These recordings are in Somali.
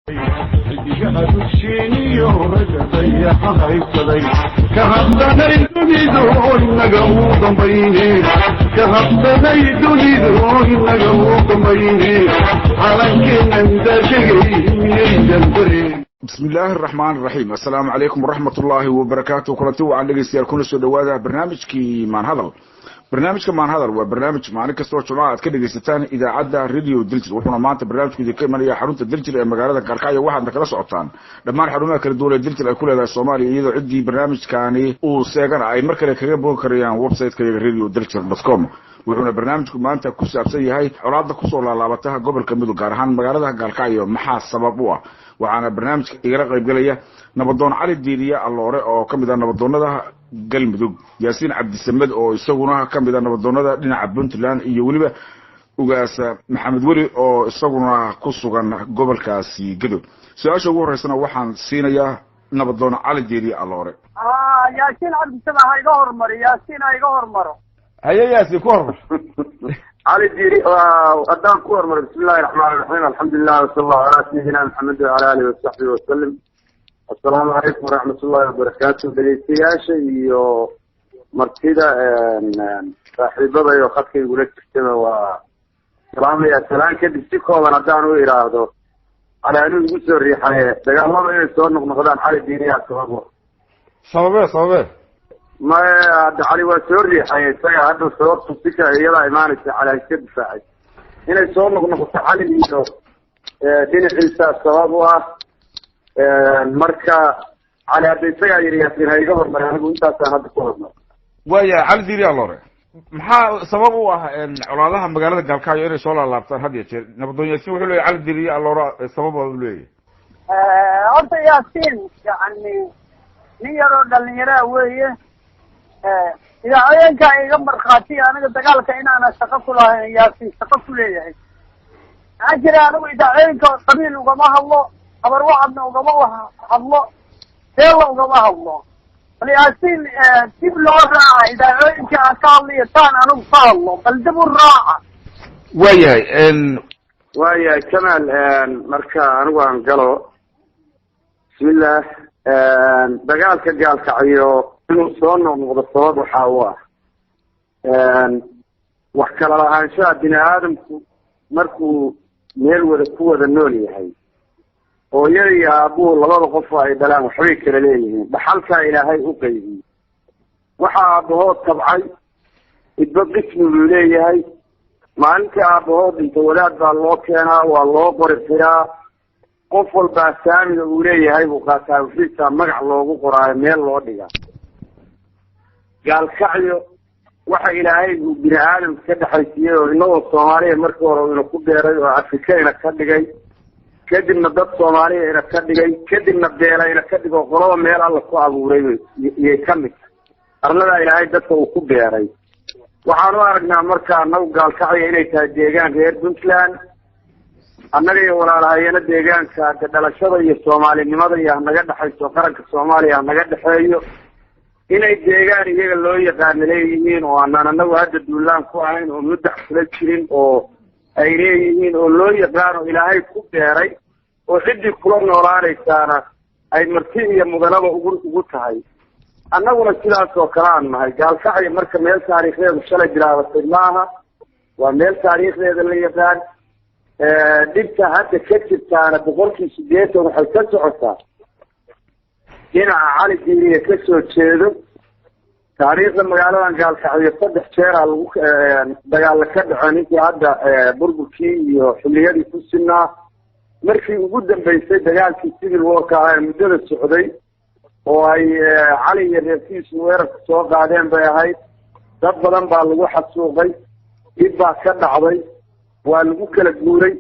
Xidigaha dushiiniyo ragga dayaxa haysaday ka habsanay dunidu, inaga uu dambayne, ka habsanay dunidu, inaga uu dambayne, calankeenan daadegay miyaydan dareen? Bismi illaahi araxmaan iraxiim. Assalaamu calaykum waraxmat ullaahi wabarakaatu. Kulanti wacan, dhegeystayaal, kuna soo dhawaada barnaamijkii Maanhadal. Barnaamijka Maanhadal waa barnaamij maalin kastoo Jumca aad ka dhegaysataan idaacadda Radio Daljir, wuxuuna maanta barnaamijku idinka imanaya xarunta Daljir ee magaalada Gaalkacyo. Waxaadna kala socotaan dhammaan xarumaha kala duwan ee Daljir ay ku leedahay Soomaaliya, iyadoo ciddii barnaamijkaani uu seegana ay mar kale kaga bogan karayaan website-ka iyaga radiodaljir.com. Wuxuuna barnaamijku maanta ku saabsan yahay colaadda kusoo laalaabata gobolka Mudug, gaar ahaan magaalada Gaalkacyo. Maxaa sabab u ah? Waxaana barnaamijka igala qaybgelaya nabadoon Cali Diiriye Alloore oo ka mid ah nabadoonada Galmudug, Yaasiin Cabdisamed oo isaguna ka mid ah nabadoonada dhinaca Puntland, iyo weliba Ugaasa Maxamed Weli oo isaguna ku sugan gobolkaasi Gadow. Su-aasha ugu horreysana waxaan siinayaa nabadoon Cali Diiriye Alloore. Yaasiin Cabdisamed ha iga hormaro, Yaasiin ha iga hormaro. Haye Yaasiin, ku hormar. Cali Diiri haddaan ku hormaro. Bismi illahi raxmaan iraxiim, alxamdulilah, wasala allahu calaa sayidina Maxamed wacala alihi wasaxbihi wasalim. Assalaamu calaykum waraxmat ullahi wabarakaatu. Dhegeystayaasha iyo martida saaxiibada iyo khadka igula jirtaba waa salaamaya. Salaan kadib, si kooban haddaan u idhaahdo, cali anuu igu soo riixaye, dagaalada inay soo noqnoqdaan Cali Diiriyaa sababo. Sababee, sababee? Maya, hadda Cali waa soo riixay isaga, hadda sababtu si ka iyadaa imaanaysa. Cali ha iska difaacay. Inay soo noqnoqoto Cali iyo dhinaciisa sabab u ah. Marka Cali hadda isagaa yidhi Yaasiin ha iga hormaray, anigu intaasaan hadda ku hormar. Waayahay, Cali Diiri Alloore, maxaa sabab u ah colaadaha magaalada Gaalkacyo inay soo laalaabtaan had iyo jeer? Nabadoon Yaasiin wuxuu leeyahy Cali Diiriye Alloore sabab u leeyahy. Horta Yaasiin yani nin yaroo dhalinyaraa weeye. Idaacooyinka iga markhaatiya aniga dagaalka inaana shaqo ku lahayn, Yaasiin shaqo ku leeyahay. Maxaa jira, anigu idaacooyinka qabiil ugama hadlo, habarwacadna ugama hadlo, seella ugama hadlo. Bal Yaasiin dib loo raaca idaacooyinka aan ka hadlayo, taan anigu ka hadlo, bal dib u raaca. Waayahay. Waayahay Kamaal, marka anigu aan galo. Bismillah. Dagaalka Gaalkacyo inuu soo noqnoqdo sabab waxaa u ah wax kala lahaanshaha bini aadamku. Markuu meel wada ku wada nool yahay, hooyada iyo aabuhu labada qof oo ay dhalaan waxbay kala leeyihiin. Dhaxalkaa Ilaahay u qaybiyey. Waxaa aabahood tabcay idba qismi buu leeyahay. Maalintii aabahood dhinta, wadaad baa loo keenaa, waa loo qori xiraa. Qof walbaa saamiga uu leeyahay buu qaataa, wixiisaa magac loogu qoraayo, meel loo dhigaa. Gaalkacyo waxa Ilaahay uu bini aadamka ka dhexaysiiyey oo inagoo Soomaaliya markii hore ina ku beeray oo Afrika ina ka dhigay, kadibna dad Soomaaliya ina ka dhigay, kadibna beela ina ka dhigoo qolaba meel Alla ku abuuray iyay ka mid tahay arladaa Ilaahay dadka uu ku beeray. Waxaan u aragnaa marka anagu Gaalkacyo inay tahay deegaan reer Puntland. Annaga iyo walaalahayana deegaanka hadda dhalashada iyo soomaalinimada iyo hanaga dhexayso, qaranka Soomaaliya hanaga dhexeeyo, inay deegaan iyaga loo yaqaano leeyihiin oo anaan anagu hadda duulaan ku ahayn oo muddax kula jirin oo ay leeyihiin oo loo yaqaano, Ilaahay ku beeray, oo ciddii kula noolaanaysaana ay marti iyo mudanaba ugu tahay. Annaguna sidaas oo kale aan nahay. Gaalkacyo marka meel taariikhdeedu shalay bilaabatay maaha, waa meel taariikhdeeda la yaqaan. Dhibta hadda ka jirtaana 80% waxay ka socotaa dhinaca Cali Diiriya ka soo jeedo. Taariikhda magaaladan Gaalkacyo saddex jeeraa lagu dagaalla ka dhaco ninkii hadda burburkii iyo xilliyadii ku sinaa. Markii ugu dambeysay dagaalkii civil warka ah ee muddada socday oo ay Cali iyo reerkiisu weerarka soo qaadeen bay ahayd. Dad badan baa lagu xasuuqay, dhib baa ka dhacday, waa lagu kala guuray.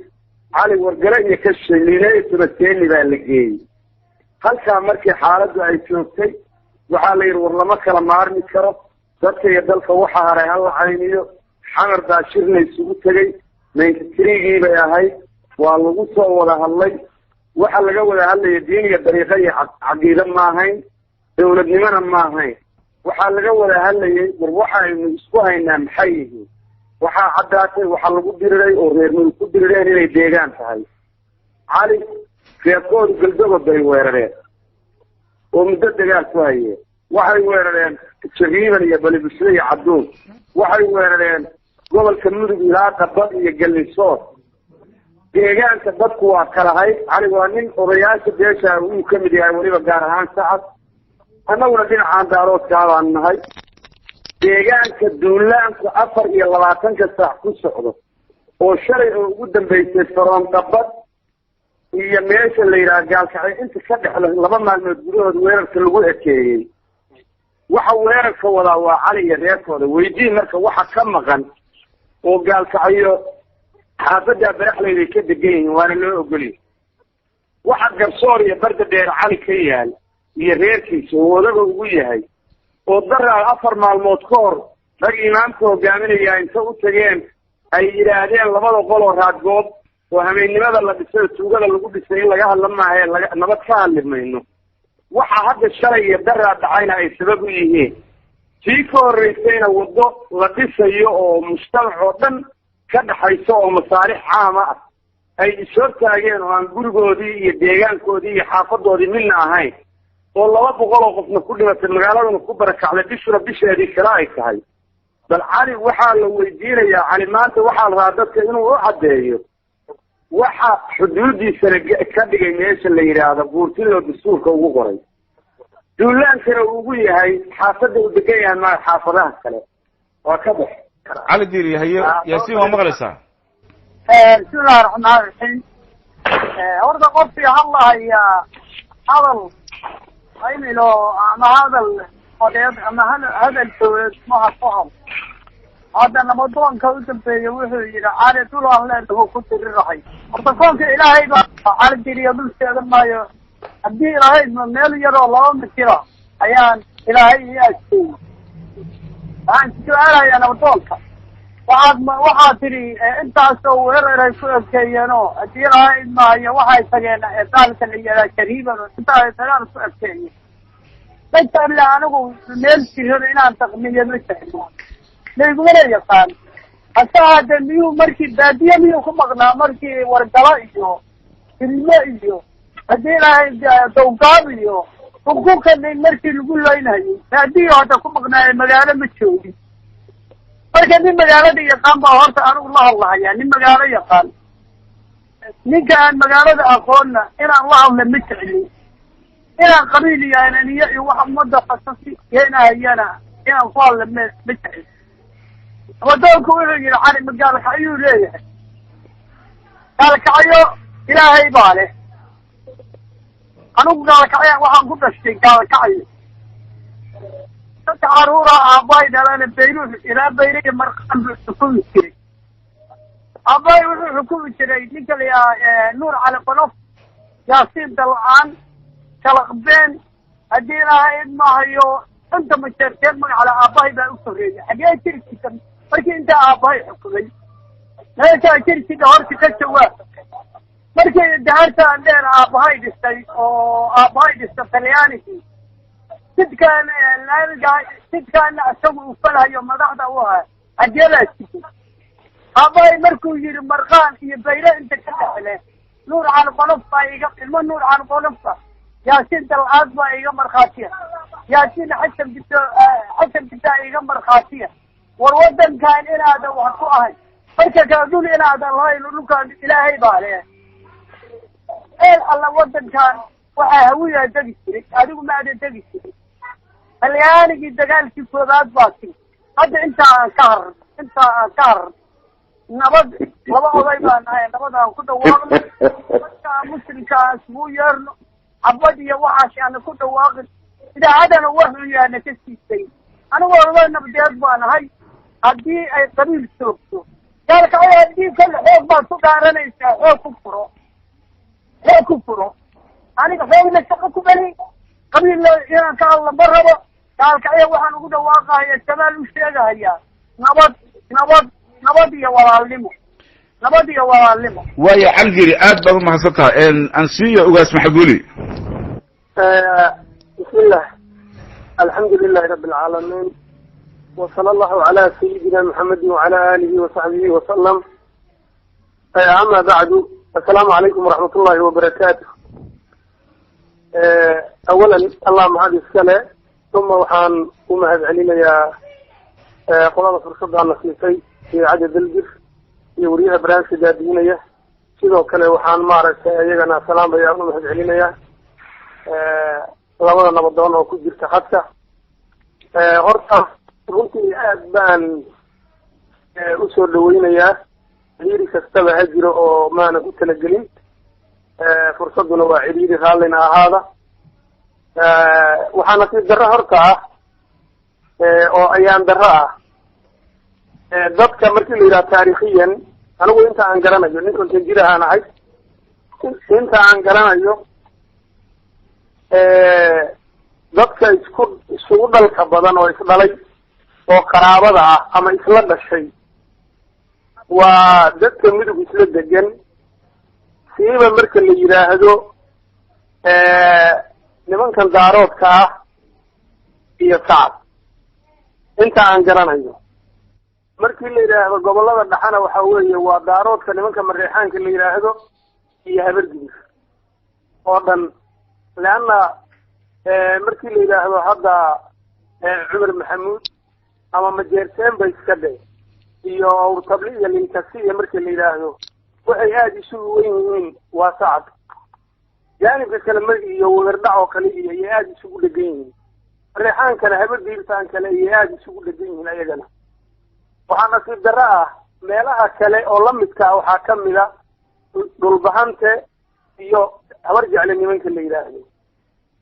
Cali Wargale iyo ka shishay Tobaseeni baa la geeyey. Halkaa markii xaaladdu ay joogtay, waxaa la yidhi war lama kala maarmi karo, dadka iyo dalka waxa haray hala cayniyo. Xamar baa shirna isugu tegey, 93-gii bay ahayd. Waa lagu soo wada hadlay. Waxa laga wada hadlaya diin iyo dariiqo iyo caqiide ma ahayn, dawladnimona ma ahayn. Waxaa laga wada hadlayay war waxaynu isku haynaa maxay yihiin. Waxaa caddaatay waxaa lagu diriray oo reer Mudug ku dirireen inay deegaan tahay. Cali Reerkoodu Galdogob bay weerareen oo muddo dagaal ku hayeen. Waxay weerareen Jariiban iyo Balibusle iyo Cabduun. Waxay weerareen gobolka Mudug ilaa Qabad iyo Gallisoor. Deegaanka dadku waa kala hayd. Cali waa nin odayaasha beesha uu ka mid yahay, weliba gaar ahaan Sacad. Annaguna dhinacaan Daaroodkaa baan nahay. Deegaanka duulaanku 24-ka saac ku socdo oo shalay oo ugu dambeysay Faroonqabad iyo meesha la yidhaha Gaalkacyo inta ka dhexle 2 maalmood gudahood weerarka lagu ekeeyey. Waxa weerarka wadaa waa Cali iyo reerkooda. Weydii marka waxa ka maqan oo Gaalkacyo xaafaddaa Baraxley bay ka degan yihiin, waana loo ogolyahay. Waxa Garsoor iyo Barda Dheer Cali ka yaal iyo reerkiisa oo odaga ugu yahay oo daraa 4 maalmood ka hor rag imaamka hogaaminaya inta u tageen ay yidhaahdeen labada qol oo raadgoob oo habeennimada la dhisay oo tuugada lagu dhisay in laga hadla maahae nabad ka hadli mayno. Waxa hadda shalay iyo daraa dhacayna ay sabab u yihiin. Tii ka horreysayna waddo la dhisayo oo mujtamac oo dhan ka dhaxayso oo masaalix caama ah ay ishortaageen oo aan gurigoodii iyo deegaankoodii iyo xaafadoodii midna ahayn, oo 200 oo qofna ku dhimatay, magaaladuna ku barakacday, bishuna bisheedii kale ay tahay. Bal Cali waxaa la weydiinayaa, Cali maanta waxaa la rabaa dadka inuu u caddeeyo waxa xuduudiisana ka dhigay meesha la yidhaahdo Buurtilo dastuurka ugu qoray, duulaankana uu ugu yahay xaafadda uu degan yahay maa xaafadaha kale. Waa ka bax. Cali Diiri, haye Yaasiin, waa maqlaysaa? Bismillahi raxmaani raxiim. Horta qofkii hadlahaya hadal qaymilo ama hadal odeed ama hadal dowlad maha ku hadl. Hadda nabadoonka u dambeeya wuxuu yidhi Cali dhul aan leenahu ku dirirahay. Horta koonka Ilaahay baa Cali Diiriya dul sheegan maayo. Haddii Ilaahay meel yaroo 2 mitira ayaan Ilaahay ii agteeyey. Waxaan su-aalayaa nabadoonka, waxaad tidhi intaasoo weerar ay ku ekeeyeenoo haddii Ilaahay maayo waxay tageen daalka la yidhaha Jariiban oo intaa ay dagaal ku ekeeyeen. Dadka anigu meel jiran inaan taqmiyo ma jeclo, laygumana yaqaan. Hase ahaatee miyuu markii baadiye miyuu ku maqnaa markii Wargalo iyo Ilmo iyo haddii Ilaahay Dawgaab iyo ukukanay markii lagu laynayay baadiyo hadda ku maqnaaye magaalo ma joogin. Marka nin magaalada yaqaan baa horta anigu la hadlahayaa, nin magaalo yaqaan. Ninka aan magaalada aqoonna inaan la hadla ma jecli, inaan qabiil iyo ananiye iyo wax ummadda khasasi keenahayana inaan ku hadla ma jecli. Nabadoonku wuxuu yidhi Cali ma Gaalkacyuu leeyahay. Gaalkacyo Ilaahay baa leh. Anigu Gaalkacyo waxaan ku dhashtay Gaalkacyo. Dadka caruura aabbahay dhalana Bayruux ilaa Bayre iyo Marqaan buu xukumi jiray. Aabbahay wuxuu xukumi jiray ninka la yidhaha Nuur Cali Qonof, Yaasiin Dalcaan, Kalaqbeen, haddii Ilaahay idmaahayo inta majeerteen magacale aabbahay baa u soreeyay. Xagee jirkiisa markii intaa aabbahay xukumay meeshaa jirkida horta ka jawaab. Markii dahartaan dheer aabbahay dhistay oo aabbahay dhista Talyaanigii, sidkaan laamiga sidkaana isagu uu falhayo madaxda u ahaa xageebaa jirtay. Aabbahay markuu yidhi Marqaan iyo Bayre inta ka dhexle Nuur Cali Qolof baa iga ilmo Nuur Cali Qolofka Yaasiin Dalcaad baa iga markhaatiya, Yaasiin Xasan Bido Xasan Bidaa iga markhaatiya. War wadankan inaadan wax ku ahayn marka kale dhul inaadan lahayn dhulkaan Ilaahay baa leh. Eel alla wadankan waxaa hawiyaa degi jiray, adigu ma aadan degi jirin. Talyaanigii dagaalkii koobaad baa tiri. Hadda intaa aan ka harno, intaa aan ka harno nabad, laba oday baan nahay, nabad aan ku dhawaaqno, dadka muslimka aan isugu yeerno, xabad iyo waxaas aana ku dhawaaqin, idaacadana waxuu yaana ka siisay. Anigu oday nabadeed baan ahay. Haddii ay qabiil joogto Gaalkacyo, haddii kale xoog baad ku dhaaranaysaa, xoog ku furo, xoog ku furo. Aniga xoogna shaqo ku beli, qabiil inaan ka hadla ma rabo. Gaalkacyo waxaan ugu dhawaaqahaya, Jamaal u sheegahayaa nabad, nabad, nabad iyo walaalnimo, nabad iyo walaalnimo. Waaya Cali Diiri, aad baad umahadsan tahay. Ansiiyo Ugaas Maxaguuli. Bismillah, alxamdu lilahi rabi alcaalamiin, wasala allahu cala sayidina Muxamedi wacala alihi wasaxbihi wasalam. Ama bacdu, assalaamu calaykum waraxmat ullahi wabarakaatu. Awalan, Allah mahad iskale, uma waxaan u mahad celinayaa qolada fursaddaana siisay, idaacadda Daljir iyo wariyaha barnaamijka daadiinaya. Sidoo kale waxaan maaragtay iyagana salaamaya, u mahad celinayaa labada nabadoon oo ku jirta khadka. Horta runtii aad baan usoo dhaweynayaa, ciriiri kastaba ha jiro oo maana ku talagelin, fursadduna waa ciriiri, raallina ahaada. Waxaa nasiib darro horta ah oo ayaan darro ah, dadka markii la yidhaha taariikhiyan, anigu inta aan garanayo, nin 50 jir ahaan ahay, inta aan garanayo dadka isugu dhalka badan oo isdhalay oo qaraabada ah ama isla dhashay waa dadka Midug isla degan, siiba marka la yidhaahdo nimankan Daaroodka ah iyo Sacad. Inta aan garanayo, markii la yidhaahdo gobollada dhaxana, waxa weeye waa Daaroodka, nimanka Mareexaanka la yidhaahdo iyo Habargidir oo dhan. Leanna markii la yidhaahdo hadda Cumar Maxamuud ama Majeerteen ba iska dhe iyo Awrtabli iyo Linkasi iyo markii la yidhaahdo, waxay aada isugu wen yihiin waa Sacad. Jaanibka kale ma iyo Wagardhac oo kale iyo ayay aada isugu dhegan yihiin. Mareexaankana Habardiirtaan kale ayay aada isugu dhegan yihiin ayagana. Waxaa nasiib darro ah, meelaha kale oo lamidka ah waxaa kamid a Dhulbahante iyo Habar Jecle nimanka la yidhaahdo,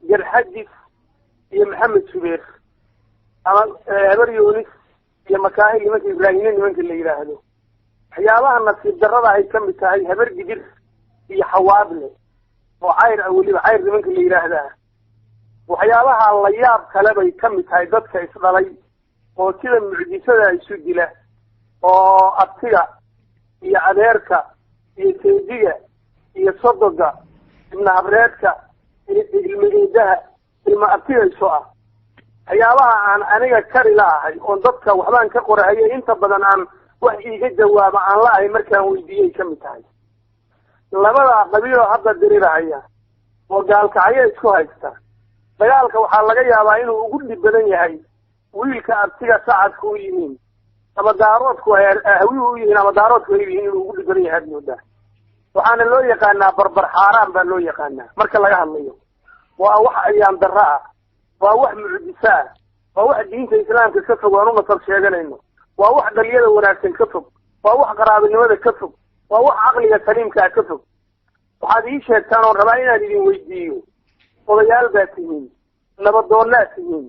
Garxajis iyo Maxamed Subeer ama Habar Yoonis iyo Makaahil nimanka Ibraahime nimanka la yidhaahdo. Waxyaabaha nasiib darrada ay kamid tahay Habar Gidir iyo Xawaadle oo Cayr ah, weliba Cayr nimanka la yidhaahdaa. Waxyaabaha la yaab kale bay kamid tahay dadka isdhalay oo sida mucjisada isu dila, oo abtiga iyo adeerka iyo seediga iyo sodoga, ibna habreedka iyo ilmageedaha, ilma abtiga isu ah. Waxyaabaha aan aniga kari la ahay oon dadka waxbaan ka qorahayay, inta badan aan wax iiga jawaaba aan la ahay markaan weydiiyey, kamid tahay labada qabiiloo hadda dirirahaya oo Gaalkacyo isku haysta. Dagaalka waxaa laga yaabaa inuu ugu dhib badan yahay wiilka abtiga Sacadku u yihiin ama Daaroodku Hawihu u yihiin ama Daaroodku ay yihiin, inuu ugu dhib badan yahay aad moodaa. Waxaana loo yaqaanaa barbar xaaraan baa loo yaqaanaa. Marka laga hadlayo, waa wax ayaan darro ah, waa wax mucjiso ah, waa wax diinta Islaamka ka fog aan u nasab sheeganayno, waa wax dhaliyada wanaagsan ka fog, waa wax qaraabinimada ka fog, waa wax caqliga saliimkaa ka fog. Waxaad ii sheegtaan oon rabaa inaad idin weydiiyo, odayaal baa tihiin, nabadoonnaad tihiin,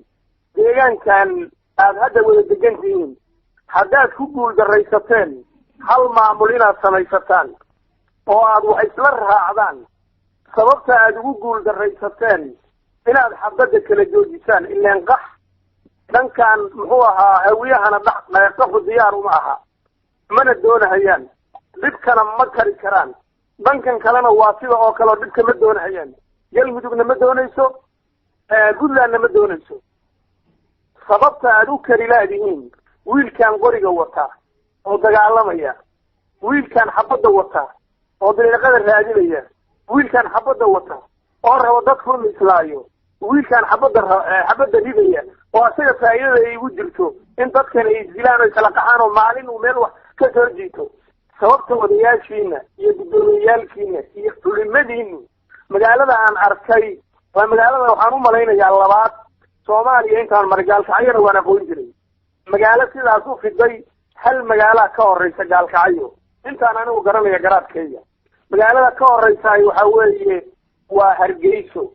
deegaankan aad hadda wada degan tihiin, haddaad ku guul daraysateen hal maamul inaad samaysataan oo aad wax isla raacdaan, sababta aad ugu guul daraysateen inaad xabadda kala joojisaan, ileen qax dhankan muxuu ahaa Hawiyahana qaxu diyaar uma aha, mana doonahayaan, dhibkana ma kari karaan. Dhankan kalena waa sida oo kale oo dhibka ma doonahayaan. Galmudugna ma doonayso, Puntlandna ma doonayso. Sababta aad u kari laadihiin wiilkan qoriga wata oo dagaalamaya, wiilkan xabadda wata oo dariiqada raadinaya, wiilkan xabadda wata oo raba dadku inu islaayo, wiilkan xabadda ridaya oo asaga faa'iidada ay ugu jirto in dadkan ay isdilaan oo kala qaxaan oo maalin uu meel wax ka soo jiito, sababta odayaashiina iyo guddoomiyayaalkiina iyo culimadiinu, magaalada aan arkay waa magaalada waxaan u malaynayaa labaad Soomaaliya intaan maray, Gaalkacyona waan aqoon jiray, magaalo sidaas u fiday hal magaalaa ka horeysa Gaalkacyo intaan anigu garanaya garaadkayga. Magaalada ka horeysaay waxa weeye waa Hargeyso,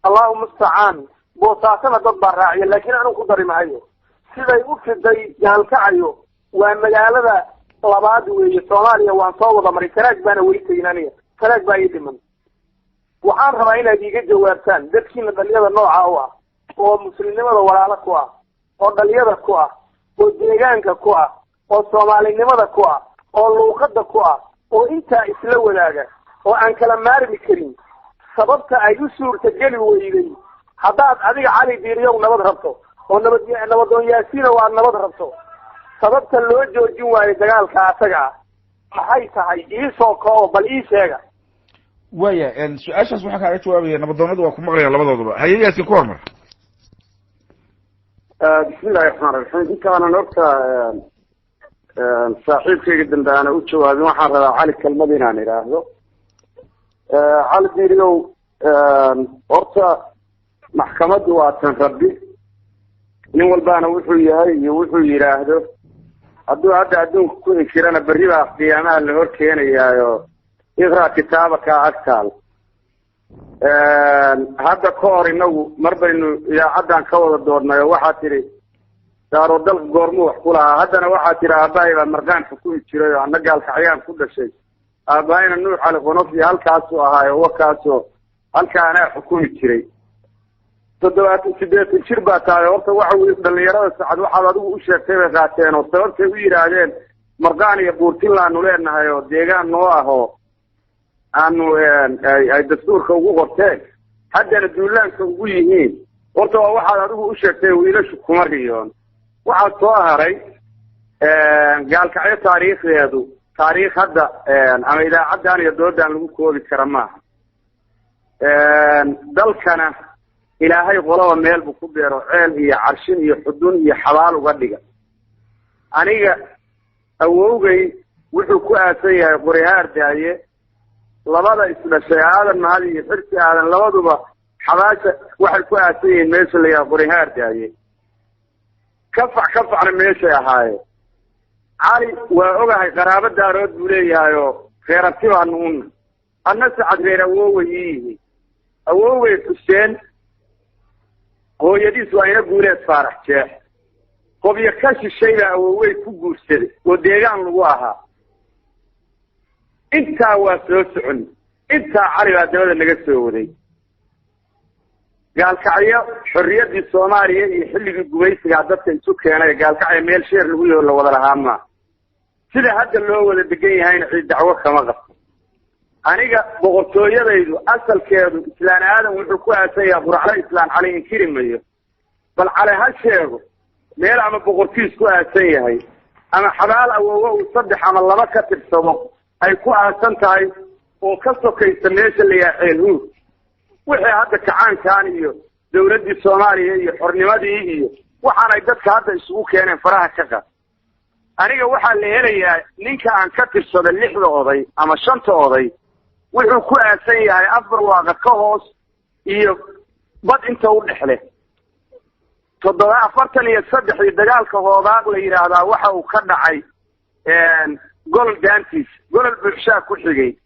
Allahu mustacaan. Boosaasana dad baa raaciya, laakiin anigu ku dari mahayo. Siday u fiday Gaalkacayo waa magaalada labaad weeye Soomaaliya. Waan soo wada maray, Sanaag baana weli tegin aniga, Sanaag baa ii dhiman. Waxaan rabaa inaad iiga jawaabtaan, dadkiina dhalinyada nooca u ah oo muslimnimada walaalo ku ah oo dhalinyada ku ah oo deegaanka ku ah oo soomaalinimada ku ah oo luuqada ku ah oo intaa isla wadaaga oo aan kala maarmi karin, sababta ay u suurtageli weyday haddaad adiga Cali Diiriyow nabad rabto oo nabadoon Yaasiinow aad nabad rabto, sababta loo joojin waayo dagaalka asaga ah maxay tahay? Iisoo koobo, bal ii sheega. Waya, su-aashaas waxaa kaaga jawaabaya nabadoonadu, waa ku maqlayaan labadooduba. Haye Yaasin, ku hormar. Bismillahi raxmaan raxiim. Intaanan horta saaxiibkayga dambe aana u jawaabin, waxaan rabaa Cali kelmad inaan idhaahdo. Cali Diiriyow, horta maxkamaddu waa tan Rabbi, nin walbaana wuxuu yahay iyo wuxuu yidhaahdo hadduu hadda adduunka ku inkirana, berri baa qiyaamaha la hor keenayaayo. Iqra kitaabaka agtaal. Hadda ka hor inagu mar baynu idaacaddan ka wada doodnay oo waxaa tidhi Daaro dalka goormuu wax ku lahaa. Haddana waxaa tidhi aabbahay baa marqaan xukumi jiray oo anna Gaalkacyaan ku dhashay, aabbahayna Nuux Cali Qonof iyo halkaasuu ahaayo, wakaasoo halkaa anaa xukumi jiray. 70, 80 jir baa tahay. Horta waxa weye dhalinyarada Sacad waxaad adigu u sheegtay bay qaateen, oo sababtay u yidhaahdeen Marqaan iyo Buurtinlaanu leenahay oo deegaan noo ah oo aanu ay dastuurka ugu qorteen, haddana duulaanka ugu yihiin. Horta waa waxaad adigu u sheegtay, wiilashu kuma riyoon. Waxaa soo haray Gaalkacyo taariikhdeedu, taariikh hadda ama idaacaddan iyo doodan lagu koobi kara maaha. Dalkana Ilaahay qolaba meel buu ku beero, ceel iyo carshin iyo xudun iyo xabaal uga dhiga. Aniga awowgay wuxuu ku aasan yahay Qorihaar Daaye. Labada isdhashay, Aadan Mahad iyo Xirsi Aadan, labaduba xabaasha waxay ku aasan yihiin meesha la yidhaha Qorihaar Daaye. Kafac kafacna meeshay ahaayeen. Cali waa ogahay, qaraabo Daarood buu leeyahay oo reerabti baanu una. Adna Sacad reer awoway ii yihiin. Awowgay Xuseen hooyadiis waa ina Guuleed Faarax Jeex. Hobyo ka shishay baa awowey ku guursaday oo deegaan lagu ahaa. Intaa waa soo socon, intaa Cali baa dabada naga soo waday. Gaalkacyo xorriyaddii Soomaaliya iyo xilligii gumaysigaa dadka isu keenay. Gaalkacyo meel sheer lagu yaho la wada lahaa maa, sida hadda loo wada degan yahayna ciid dacwo kama qabto. Aniga boqortooyadaydu asalkeedu Islaan Aadan wuxuu ku aasan yahay Quraclo. Islaan Cali inkiri mayo, bal Cali ha sheego meel ama boqorkiis ku aasan yahay ama xabaal awowo uu saddex ama laba ka tirsado ay ku aasan tahay oo ka sokaysa meesha la yaha Ceelhuur. Wixii hadda kacaankan iyo dawladdii Soomaaliya iyo xornimadii iyo waxaanay dadka hadda isugu keeneen faraha ka qad. Aniga waxaa la helayaa ninka aan ka tirsada lixda oday ama shanta oday wuxuu ku aasan yahay afar waaqa ka hoos iyo bad inta u dhexle. 7 43 iyo dagaalka Hoodaaq la yidhaahdaa waxa uu ka dhacay Golol daantiis. Golol Buuxshaa ku xigay.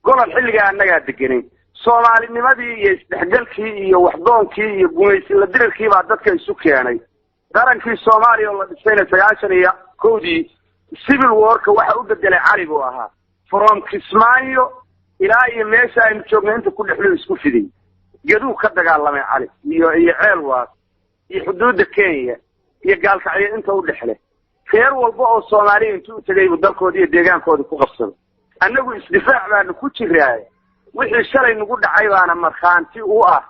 Golol xilligaa annagaa degenay. Soomaalinimadii iyo isdhexgalkii iyo waxdoonkii iyo gumaysi la dirirkii baa dadka isu keenay. Qarankii Soomaaliya oo la dhisayna 91-dii civil warka waxa u bedelay Cali buu ahaa. From Kismaayo ilaa iyo meesha aynu joogna inta ku dhexlu isku fiday Gaduu ka dagaalamay Cali iyo Ceelwaas iyo xuduudda Kenya iyo Gaalkacyo inta u dhexle. Reer walba oo Soomaaliya intuu u tegay buu dalkoodi iyo deegaankoodi ku qabsaday. Annagu isdifaac baanu ku jiraaye. Wixii shalay nagu dhacay baana markhaanti u ah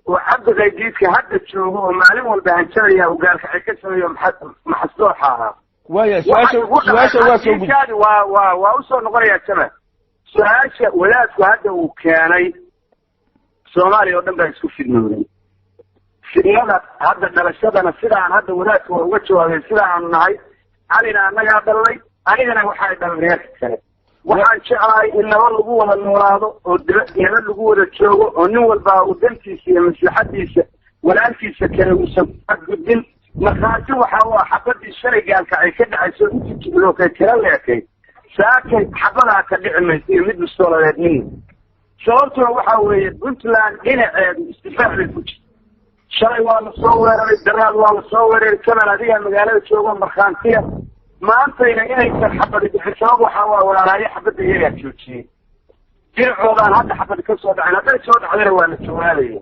oo Cabdi Qaydiidka hadda joogo oo maalin walba hanjabaya uu Gaalkacyo ka sameeyo maxasdooxa ahaa. Waya, su-aasha waa soo gud. Waa usoo noqonayaa Jamaal su-aasha wadaadku hadda uu keenay. Soomaaliya oo dhan baa isku fidnooday. Fidnada hadda dhalashadana sidaan hadda wadaadka waa uga jawaabay, sida aanu nahay. Calina annagaa dhalnay, anigana waxay dhalan reerka kale. Waxaan jeclahay in nabad lagu wada noolaado oo nabad lagu wada joogo oo nin walbaa uu dantiisa iyo maslaxadiisa walaalkiisa kale uusan gudbin. Markhaati waxa u ah xabadii shalay Gaalkacay ka dhacayso intii jiblookay tira leekay. Saakay xabadaa ka dhici maysa iyo mid mustooladeed midna. Sababtuna waxa weeye Puntland dhinaceedu isdifaac bay ku jirta. Shalay waa la soo weeraray, daraad waa la soo weeraray. Jamal, adigaa magaalada joogo markhaantiya. Maantayna inaysan xabadi dhicin sabab waxa waa walaalaayo xabadda iyagaa joojiyey. Dhinacoodaan hadda xabadi ka soo dhacin, hadday soo dhacdana waa la jawaabaya.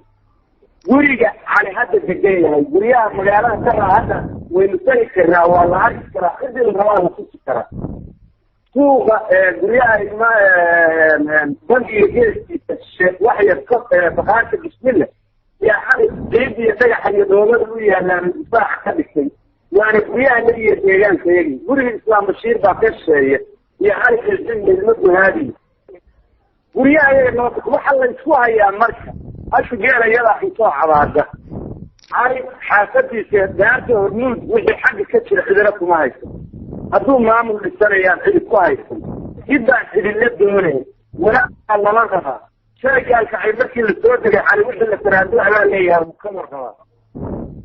Guriga Cali hadda degan yahay, guryaha magaalada karaa hadda waynu tagi karnaa, waa la arki karaa, cidii la rabaa la tusi karaa. Suuqa guryaha ilma bangiga geeskiisa wax yar ka bakaarka Bismillah yaa Cali ciid iyo dhagaxa iyo dhoobada u yaalaan difaaca ka dhigtay, waana guryaha nagiyo deegaanka yagi. Guriga Islaam Bashiir baa ka shisheeya iyo Cali Xilsin ilma Guhaadiy. Guryaha iyaga nabad waxa la isku hayaa. Marka hashu geela iyadaa xusoo cabaada. Cali xaafadiisa Daarta Hormuud wixii xagga ka jira cidina kuma haysan. Hadduu maamul dhisanayaan cidi ku haysan, ciddaan cidinla doonayn, walaa lala rabaa. Shalay Gaalkacay markii la soo degay, Cali wixii la taraandu abaa leeyahay, wuu ka warrabaa.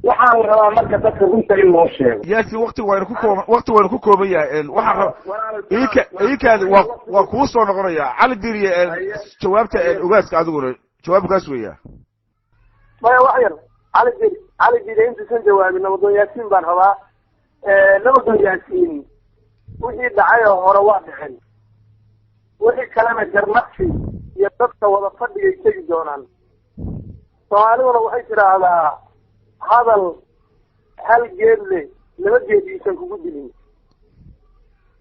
Waxaa la rabaa marka dadka runta in loo sheego. Yaasin, wakti waynu ku kooban, wakti waynu ku kooban yahay. Waxaan raba ika ikaadi waa kuu soo noqonaya. Cali Diriye, jawaabta ogaaska, adiguna jawaab kaas weeya. Maya, wax yar. Cali Dir, Cali Diriye intuusan jawaabin, Nabadoon Yaasiin baan rabaa. Nabadoon Yaasiin, wixii dhacay oo hore waa dhicin, wixii kalena garnaqsi iyo dadka wada fadhigay tegi doonaan. Soomaaliduna waxay tidhaahdaa, hadal hal geed leh laba geed iisan kugu dilin.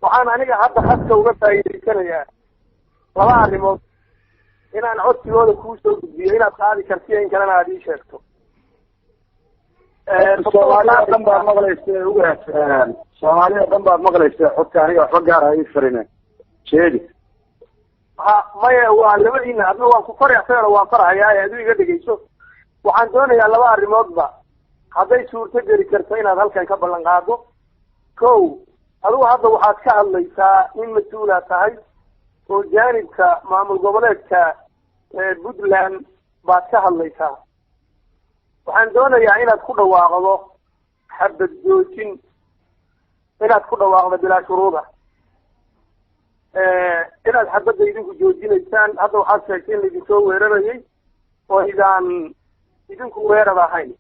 Waxaan aniga hadda haska uga faa'iidaysanayaa laba arrimood inaan codsigooda kuu soo gudbiyo, inaad qaadi kartiyo in kalena aada ii sheegto. Soomaalida dhan baad maqlaysa, ugaas. Soomaalida dhan baad maqlaysa xogta, aniga waxba gaar ha ii farine, jeedi. Ha, maya, waa labadiina, adna waan ku fari, asagana waan farhayaa, ee adu iga dhegeyso. Waxaan doonayaa laba arrimoodba hadday suurto geli karto inaad halkan ka ballan qaado. Kow, adigu hadda waxaad ka hadlaysaa in mas-uulaa tahay oo jaanibka maamul goboleedka Puntland baad ka hadlaysaa. Waxaan doonayaa inaad ku dhawaaqdo xabad joojin, inaad ku dhawaaqdo bilaa shuruuda, inaad xabadda idinku joojinaysaan. Hadda waxaad sheegtay in laidinsoo weerarayay oo idaan idinku weerar ahayn.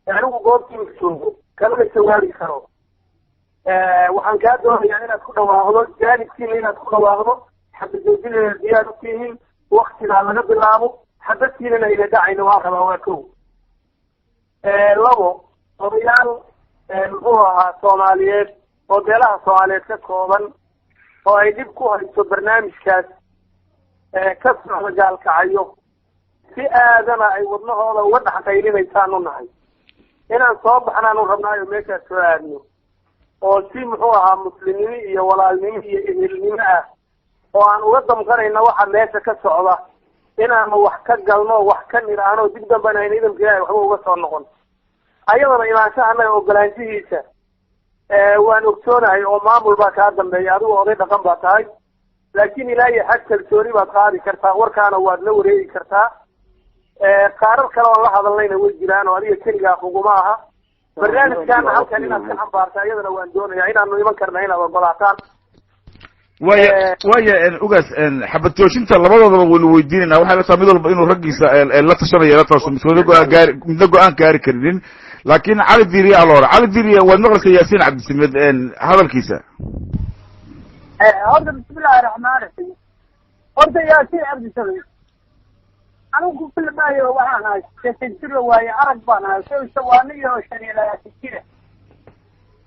Anigu goobtii ma joogo, kalama jawaabi karo. Waxaan kaa doonayaa inaad ku dhawaaqdo jaanibkiina, inaad ku dhawaaqdo xabad joojinayna diyaar u tihiin waktigaa laga bilaabo, xabadkiinana ayna dhacayno waan rabaa. Waa kow. Labo, odayaal muxuu ahaa Soomaaliyeed oo beelaha Soomaaliyeed ka kooban oo ay dhib ku hayso barnaamijkaas ka socda Gaalkacayo, si aadana ay wadnahooda uga dhex qaylinaysaanu nahay, inaan soo baxnaanu rabnaayo meeshaas soo aadno oo si muxuu ahaa muslimnimo iyo walaalnimo iyo ehelnimo ah oo aan uga damqanayno waxa meesha ka socda, inaanu wax ka galno, wax ka nidhaahno, dib dambana ayna idamka Ilaahay waxba uga soo noqon. Ayadana imaanshaha annaga ogolaanshihiisa waan ogsoonahay oo maamul baa kaa dambeeya, adigu oday dhaqan baa tahay, laakiin ilaa iyo xag kalsooni baad qaadi kartaa, warkaana waad la wareegi kartaa. Qaarar kale oon la hadalnayna way jiraan oo adiga keligaa kuguma aha. Barnaamijkaana halkan inaad ka xambaarta iyadana waan doonayaa, inaanu iman karna inaad ogolaataan. Waya, ugaas, xabad joojinta labadoodaba waynu weydiinayna. Waxay la tahay mid walba inuu raggiisa la tashanaya, la taaso midkoodna go-aan gaari, midna go-aan gaari karinin. Laakiin Cali Diriye aloora, Cali Diriye, waad maqlaysaa Yaasiin Cabdisamed hadalkiisa. Horta bismillahi raxmaan raxiim. Horta Yaasiin Cabdisamed, anigu ku filmaayo, waxaan ahay 80 jiro, waaye arag baan ahay. So isawaaniyo 25 jira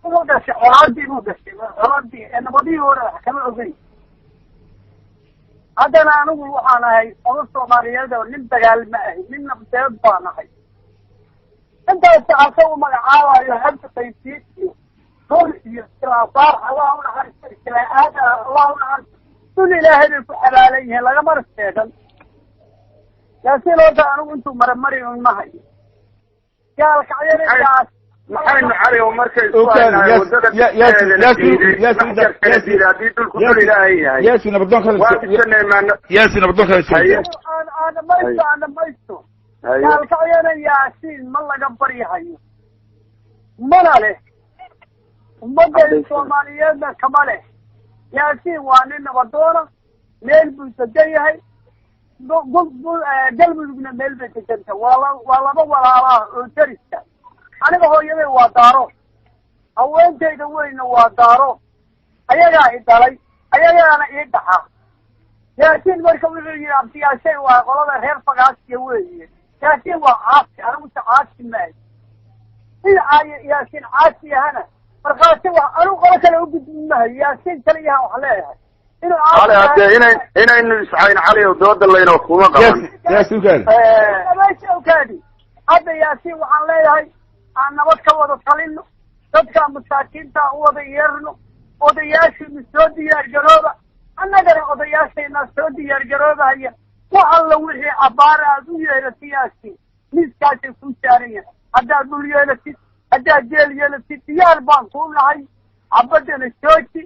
wuxuu dhashay colaadii buu dhashay, colaadii nabadihii hore wax kama ogeyn. Haddana anigu waxaan ahay oda Soomaaliyeed oo nin dagaal ma ahi, nin nabdeed baan ahay. Intaas asagu magacaabayo habka qaysiid iyo dul iyo iskilaasaar, Allah u naxariisto, iskilaa-aad, Allah u naxariisto, dul Ilaahay bay ku xabaalan yihiin, lagamana sheegan. Yaasiin, horta anigu intuu maramari un ma hayo Gaalkacyana. Maxaynu, Cali, oo markay isku haynaay wadada diiday, diiday haddii dhulku dhul Ilaahay yahay? Yasin, nabadoon kale. Waa dhisanay maano. Yasin, nabadoon kale. Aan aan dhamaysto, aan dhamaysto. Gaalkacyana Yaasiin ma laga baryahayo, mana leh, ummadda Soomaaliyeedna kama leh. Yaasiin waa nin nabadoona, meel buu degan yahay, Galmudugna meel bay deganta. Waa laba walaalaah oo dariska. Aniga hooyaday waa Daaro, haweentayda weyna waa Daaro, ayagaa i dhalay, ayagaana ii dhaxa. Yaasiin marka wuxuu yihi abtiyaashay waa qolada reer Fagaasiya weeye. Yaasiin waa caasi, aniguse caasi maayo. Sida Yaasiin caasi yahana markhaati wa anigu qolo kale u gudbi mahayo, Yaasiin kaliyaha wax leeyahay inuu Cali, hadee inay inaynu iscayn, Cali, oo dooda laynoo kuma qaban. Yasin, ukaadi. Meesha ukaadi. Hadda Yaasiin waxaan leeyahay aan nabad ka wada talino, dadka masaakiinta u wada yeerno, odayaashiinu soo diyaar garooba. Annagana odayaashaynaa soo diyaar garoobahaya. Wax alla wixii abbaara aad u yeelatid Yaasiin, miiskaasay kuu saaran yahay. Haddaad dhul yeelatid, haddaad jeel yeelatid, diyaar baan kuu nahay. Xabaddana jooji.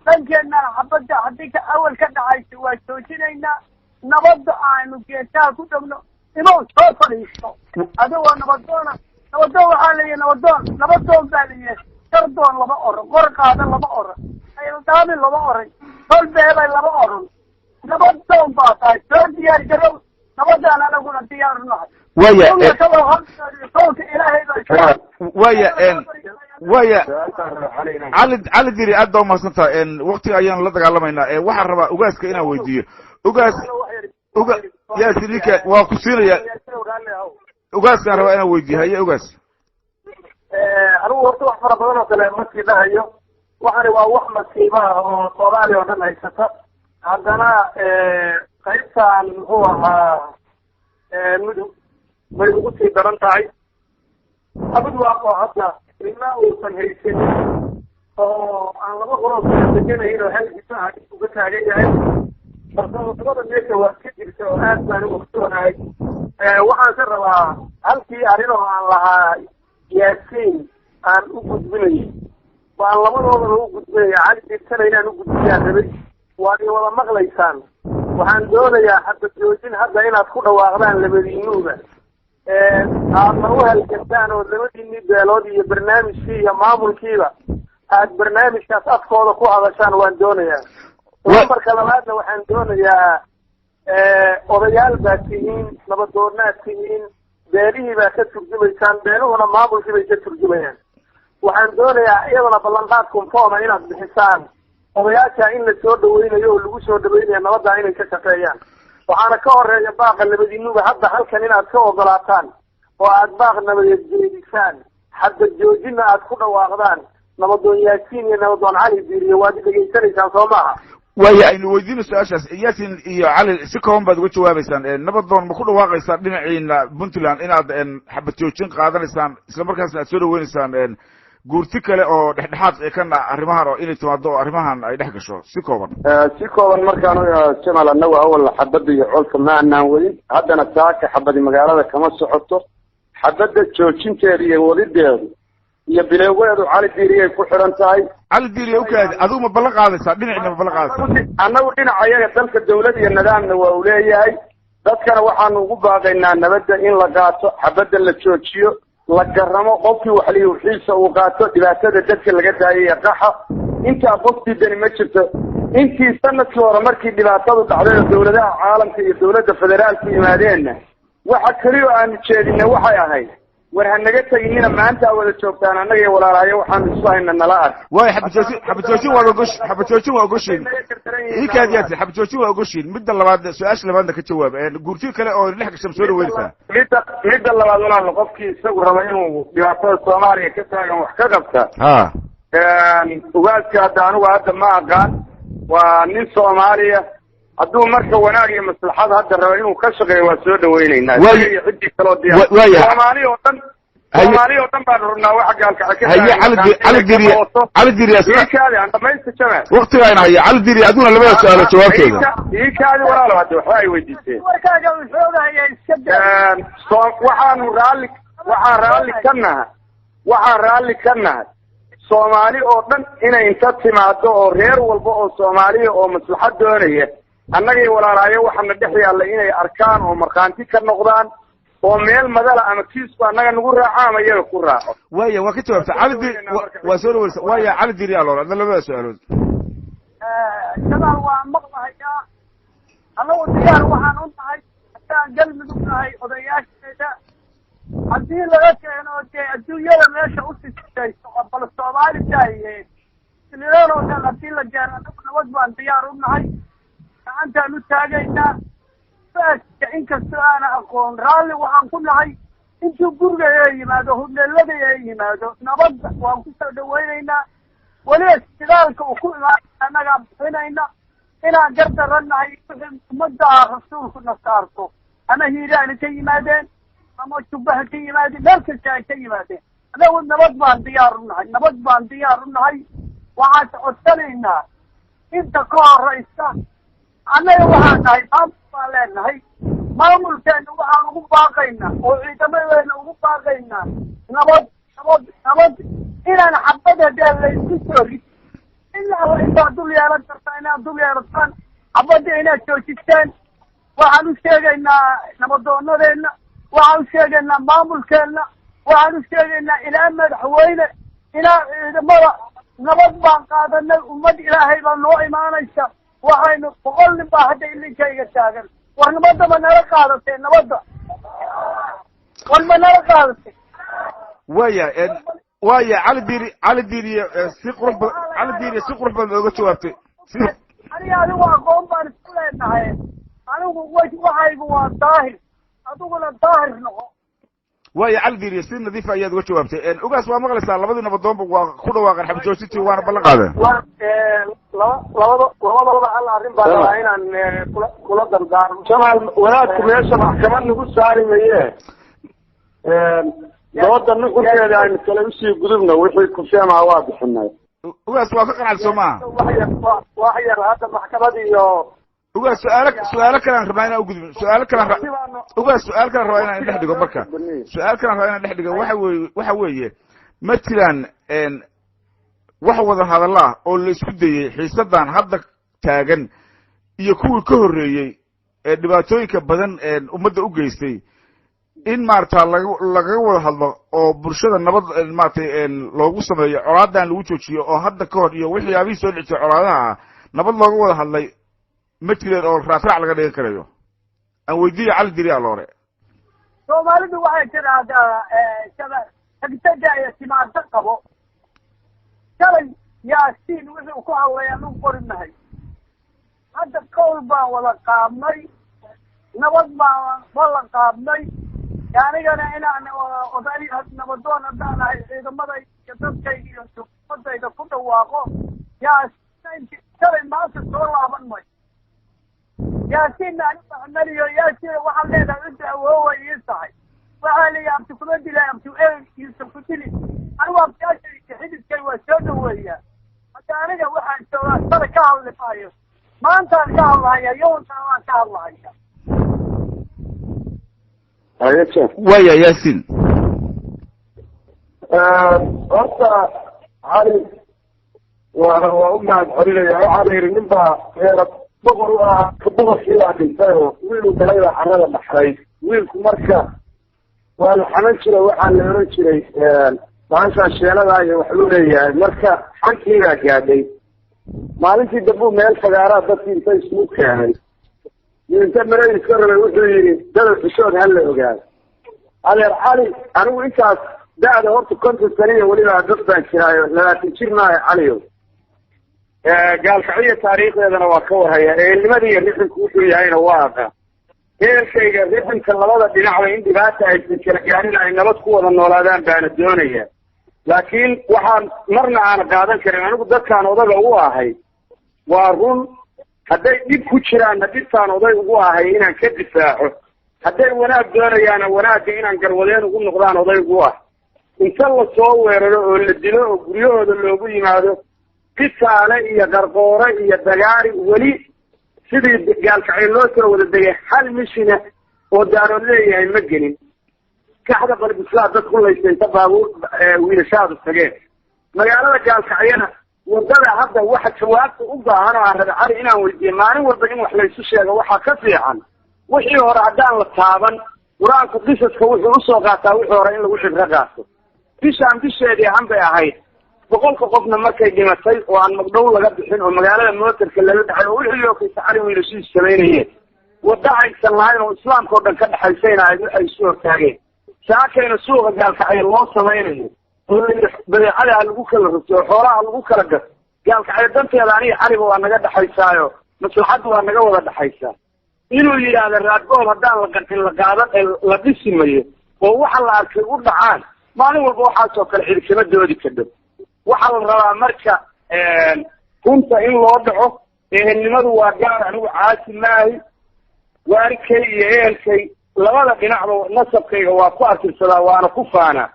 Dhankeennana xabadda haddii ka awal ka dhacaysa waa joojinaynaa. Nabadda aanu geesaha ku dhegno. Imow, soo fadhiisto adigoo nabadoona. Nabadoon waxaa layihi, nabadoon, nabadoon baa layihi. Gardoon lama oran, qor qaada lama oran, ayldaamin lama oran, tol beelay lama oran. Nabadoon baa tahay, soo diyaar garow. Nabadaan anaguna diyaar u nahay. Waya. Kolka Ilaahay baa Waya, Cali Diri, aad baa umahadsantaha. Waktiga ayaan la dagaalamaynaa. Waxaan rabaa ugaaska inaan weydiiyo. Ugaas, uga Yaasin, ninka waa ku siinaya. Ugaaskaan rabaa inaan weydiiyo. Haye, ugaas. Anigu horta wax fara badan oo kale masii dhahayo. Waxani waa wax masiibaha oo Soomaaliya oo dhan haysata. Haddana qaybtan, muxuu ahaa, Mudug bay ugu sii daran tahay. Abudwaaq oo hadda ilma uusan haysanin oo aan laba qoloo kala deganayn oo hal gisaha uga taagan yahay. Farsamada meesha waa ka jirta oo aad baan u ogsoonahay. Waxaan ka rabaa halkii arrin oo aan lahaa Yaasiin aan u gudbinayay, waan labadoodaba u gudbinaya. Cali Dirsana inaan u gudbiyaan rabay. Waad i wada maqlaysaan. Waxaan doonayaa xabad joojin hadda inaad ku dhawaaqdaan labadiinuuba, aadna u halgantaan oo labadiinii beelood iyo barnaamijkii iyo maamulkiiba aad barnaamijkaas afkooda ku hadashaan waan doonayaa. Lambarka labaadna waxaan doonayaa, odayaal baad tihiin, nabadoonaad tihiin, beelihii baa ka turjumaysaan, beeluhuna maamulkii bay ka turjumayaan. Waxaan doonayaa iyadana ballanqaad conforma inaad bixisaan odayaasha in la soo dhaweynayo oo lagu soo dhaweynayo nabadda inay ka shaqeeyaan. Waxaana ka horeeya baaqa labadiinuba hadda halkan inaad ka ogolaataan oo aad baaq nabadeed jeedisaan, xabad joojinna aad ku dhawaaqdaan. Nabadoon Yaasiin iyo nabadoon Cali Diiriyo, waad dhegaysanaysaan, soo maaha? Waaya, aynu weydiino su-aashaas. Yaasin iyo Cali, si kooban baad uga jawaabaysaan. Nabadoon, ma ku dhawaaqaysaan dhinaciina Puntland inaad xabad joojin qaadanaysaan, isla markaasna aad soo dhaweynaysaan guurti kale oo dhexdhexaad ee kana arrimahan oo inay timaado oo arrimahan ay dhex gasho? Si kooban. Si kooban markaan, Jamal, anagu awal xabadda iyo colka ma anaan wadin. Haddana saaka xabadi magaalada kama socoto. Xabadda joojinteeda iyo wadideedu iyo bilowgeedu Cali Diiriyay ku xidhan tahay. Cali Diiriya, ukaadi. Adigu ma ballan qaadaysaa dhinacina? Ma ballan qaadaysaa? Annagu dhinaca iyaga dalka dawlad iyo nidaamna waa uu leeyahay. Dadkana waxaanu ugu baaqaynaa nabadda in la qaato, xabadda la joojiyo, la garamo, qofkii waxlihi wixiisa uu qaato, dhibaatada dadka laga daayay ee qaxa. Intaa qofkii dani ma jirto. Intii sanadkii hore markii dhibaatadu dhacday oo dawladaha caalamka iyo dawladda federaalku yimaadeenna, waxa keliya oo aanu jeedinay waxay ahayd: war ha naga teginina, maanta aa wada joogtaan annaga iyo walaalahayo, waxaanu isu hayna nala ark. Waay, xabad joojin, xabad joojin waad ogosh, xabad joojin waa ogoshiin. Ikaad Yaasin, xabad joojin waa ogoshiin. Midda labaad, su-aasha labaadna ka jawaab. Guurti kale oo dhex gasha ma soo dhaweynaysaa? Midda labaad, walaal, qofkii isagu raba inuu dhibaatada Soomaaliya ka taagan wax ka qabta, ugaaska hadda anigu hadda ma aqaan, waa nin Soomaaliya. Hadduu marka wanaag iyo maslaxad hadda raba inuu ka shaqeeyo, waa soo dhaweynaynaa iyo ciddii kaloo diyaar. Soomaali oo dhan, Soomaali oo dhan baanu rabnaa waxa gaalkaca ka Haye, Cali Diriya, Cali Diriya. Iikaadi aan dhamaysta, Jamaal. Waktiga ayna haya. Cali Diriya, adiguna labada su-aalo jawaabtooda. Iikaadi, walaalo, hadda waxba ay weydiiseen. Warkaaga uu xoogahaya, iska daa. So waxaanu raalli, waxaan raalli ka nahay, waxaan raalli ka nahay Soomaali oo dhan inay inta timaado oo reer walba oo Soomaaliya oo maslaxad doonaya annagay walaalahayo waxaana dhex yaalla inay arkaan oo markhaanti ka noqdaan oo meel madala ama kiisku annaga nagu raaco ama iyaga ku raaco. Waaya, waa ka jawaabta Cali Diri, waa soo dhaweynaysa. Waaya, Cali Diri alool, adna labada su-aalood. Jamaal, waa maqlahayaa. Annagu diyaar waxaan u nahay haddaan Galmudug nahay odayaasheeda, haddii laga keeno dee adduunyada meesha usisayso oo bal Soomaali daaye sililoon oo dhan haddii la gaaro, annagu nabad baan diyaar u nahay, gacantaan u taagaynaa. Faaska inkastoo aana aqoon, raalli waxaan ku nahay intuu guriga ee yimaado, hudheelada ee yimaado, nabadda waan kusoo dhawaynaynaa. Weliba shidaalka uu ku imaanay annagaa bixinayna. Inaan gardaran nahay wixii ummadda rasuulku na saarto, ama Hiiraana ka yimaadeen ama Jubbaha ka yimaadeen, meel kasta ay ka yimaadeen, annagu nabad baan diyaar u nahay, nabad baan diyaar u nahay. Waxaan codsanaynaa Inta ka horaysa annaga waxaan nahay maamul baan leenahay. Maamulkeena waxaan ugu baaqaynaa oo ciidamadeena ugu baaqaynaa nabad, nabad, nabad, inaan xabad haddii laysku soo rid ilaa la intaad dul yeelan kartaa inaad dul yeelataan, xabadda inaad joojistaan. Waxaan u sheegaynaa nabadoonadeena, waxaan u sheegaynaa maamulkeena, waxaan u sheegaynaa ilaa madaxweyne, ilaa ciidamada, nabad baan qaadanay. Ummad Ilaahay baa noo imaanaysa. Waxaynu 100 nin baa hadda ilinkayga taagan. War nabadda ma nala qaadatay? Nabadda war ma nala qaadatay? Waaya, Cali Diiri, Cali Diiriye, si qurux badan, Cali Diiriye, si qurux badan ooga jawaabtay si Aniga adigu aqoon baan isku leenahay. Anigu waxaygu waa daahir, adiguna daahir noqo. Waaya, Cali Diiriye, si nadiifa ayaad uga jawaabtay. Ugaas, waa maqlaysaa, labadii nabadoonba waa ku dhawaaqeen xabadjoojintii, waana ballan qaadeen. Laba labada labadaba hal arrin baan rabaa inaan kula dardaarmo. Jamaal, wadaadku meesha maxkamad nagu saari maye, dooda nuxurkeeda aynu kale usii gudubno. Wixii kufeemaha waa bixinay. Ugaas, waa ka qanacday soo maaha? Wax yar, wax yar hadda maxkamad iyo Ugaas, su-aalo kalean rabnaa inaan ugudubno. Su-aalo kalaan, ugaas, su-aal kalaan rabaa inaan dhex dhigo. Marka su-aal kalaan rabaa inaan dhex dhigo waxa weeye, ma jiraan wax wada hadallaa oo la isku dayey xiisadan hadda taagan iyo kuwii ka horreeyey ee dhibaatooyinka badan ummadda u geystay in maarata lagaga wada hadlo oo bulshada nabad maratay loogu sameeyo, colaadan lagu joojiyo, oo hadda ka hor iyo waxyaabihii soo dhici jiray colaadaha ah nabad looga wada hadlay ma jireen oo raadraac laga dhigan karayo? Aan weydiiyo Cali Diri Aloore. Soomaalidu waxay tidhaahdaa tagtada iyo timaado qabo. Shalay Yaasiin wuxuu ku hadlay anugu qori mahay. Hadda qowl baan wada qaadnay, nabad baan ballan qaadnay. Anigana inaan oday nabadoon haddaan ahay ciidamada iyo dadkayga iyo xukuumadayda ku dhawaaqo. Yaasiin shalay maanta soo laaban mayo. Yaasiinna ani maxmeliyo. Yaasiin, waxaan leedahay cidda awoowa ii tahay. Waxaa la yihi abti kuma dila, abti el yuusan ku dili. Anigu abtiyaasha xididkay waa soo dhaweeyaa. Hadda aniga waxaan joogaa shalay ka hadli maayo, maantaan ka hadlahaya, yowankaan waan ka hadlahaya. Waya, Yaasiin. Horta Cali waa u mahad celinaya. Waxaa la yidhi nin baa reera boqor u ahaa, boqorkii baa dhintay oo wiiluu dhalay baa carrada dhaxlay. Wiilku marka waa la xaman jiray, waxaa la oran jiray bahashaa sheeladaa iyo waxbuu leeyahay. Marka xankii baa gaadhay. Maalintii dambuu meel fagaaraa dadkii inta isugu keenay, inta maradi iska rabay, wuxuu yidhi: "Dadow, xishood ha la ogaado." Adeer Cali, anigu intaas da'da horta 50 saniya weliba dad baan jiraayo, 20 jir maayo. Caliyow, Gaalkacyo taariikhdeedana waa ka warhaya, ehelnimada iyo riximku wuxuu yahayna waa aqaa. Ehelkayga riximka labada dhinacba in dhibaata aysan kala gaarin, ay nabad ku wada noolaadaan baana doonaya. Laakiin waxaan marna aana qaadan karin, anigu dadkaan odaga u ahay, waa run, hadday dhib ku jiraanna dhibtaan oday ugu ahay inaan ka difaaco, hadday wanaag doonayaana wanaagga inaan garwadeen ugu noqdaan oday ugu ah. Inta lasoo weeraro oo la dilo oo guryahooda loogu yimaado, Kisaale iyo Qarqoore iyo Dagaari weli sidii Gaalkacyo loo soo wada degay, hal mishina oo Daarood leeyahay ma gelin. Kaxda Balbislaa dad ku laysta inta baabuur wiilashaadu tageen magaalada Gaalkacyana. Wadada hadda waxa jawaabta u baahan oo aan rabe Cali inaan weydiiye, maalin walba in wax laysu sheego waxaa ka fiican wixii hore haddaan la taaban. Qur-aanku qisaska wuxuu usoo qaataa wixii hore in lagu xibro qaato. Bishaan bisheedii ahan bay ahayd 100-ka qofna markay dhimatay oo aan magdhow laga bixin oo magaalada mootarka lala dhacay oo wixii loo kaysa Cali wiilashiisu samaynayeen, wadda aysan lahayn oo islaamka oo dhan ka dhexaysayna ahayd waxay isu hortaageen. Saakayna suuqa Gaalkacyo loo samaynayo oo layidhi badeecada ha lagu kala rogto oo xoolaha lagu kala gato. Gaalkacyo danteeda aniga Caliba waa naga dhexaysaayo, maslaxaddu waa naga wada dhexaysaa. Inuu yidhaahdo raadgool haddaan la qancin la qaadan la dhisi mayo oo waxa la arkay u dhacaan maalin walba, waxaasoo kale cidi kama doodi kadho. Waxaa la rabaa marka runta in loo dhaco. Ehelnimadu waa gaar. Anigu caasi maahi. Waarikay iyo ehelkay labada dhinacba nasabkayga waa ku artirsadaa, waana ku faanaa.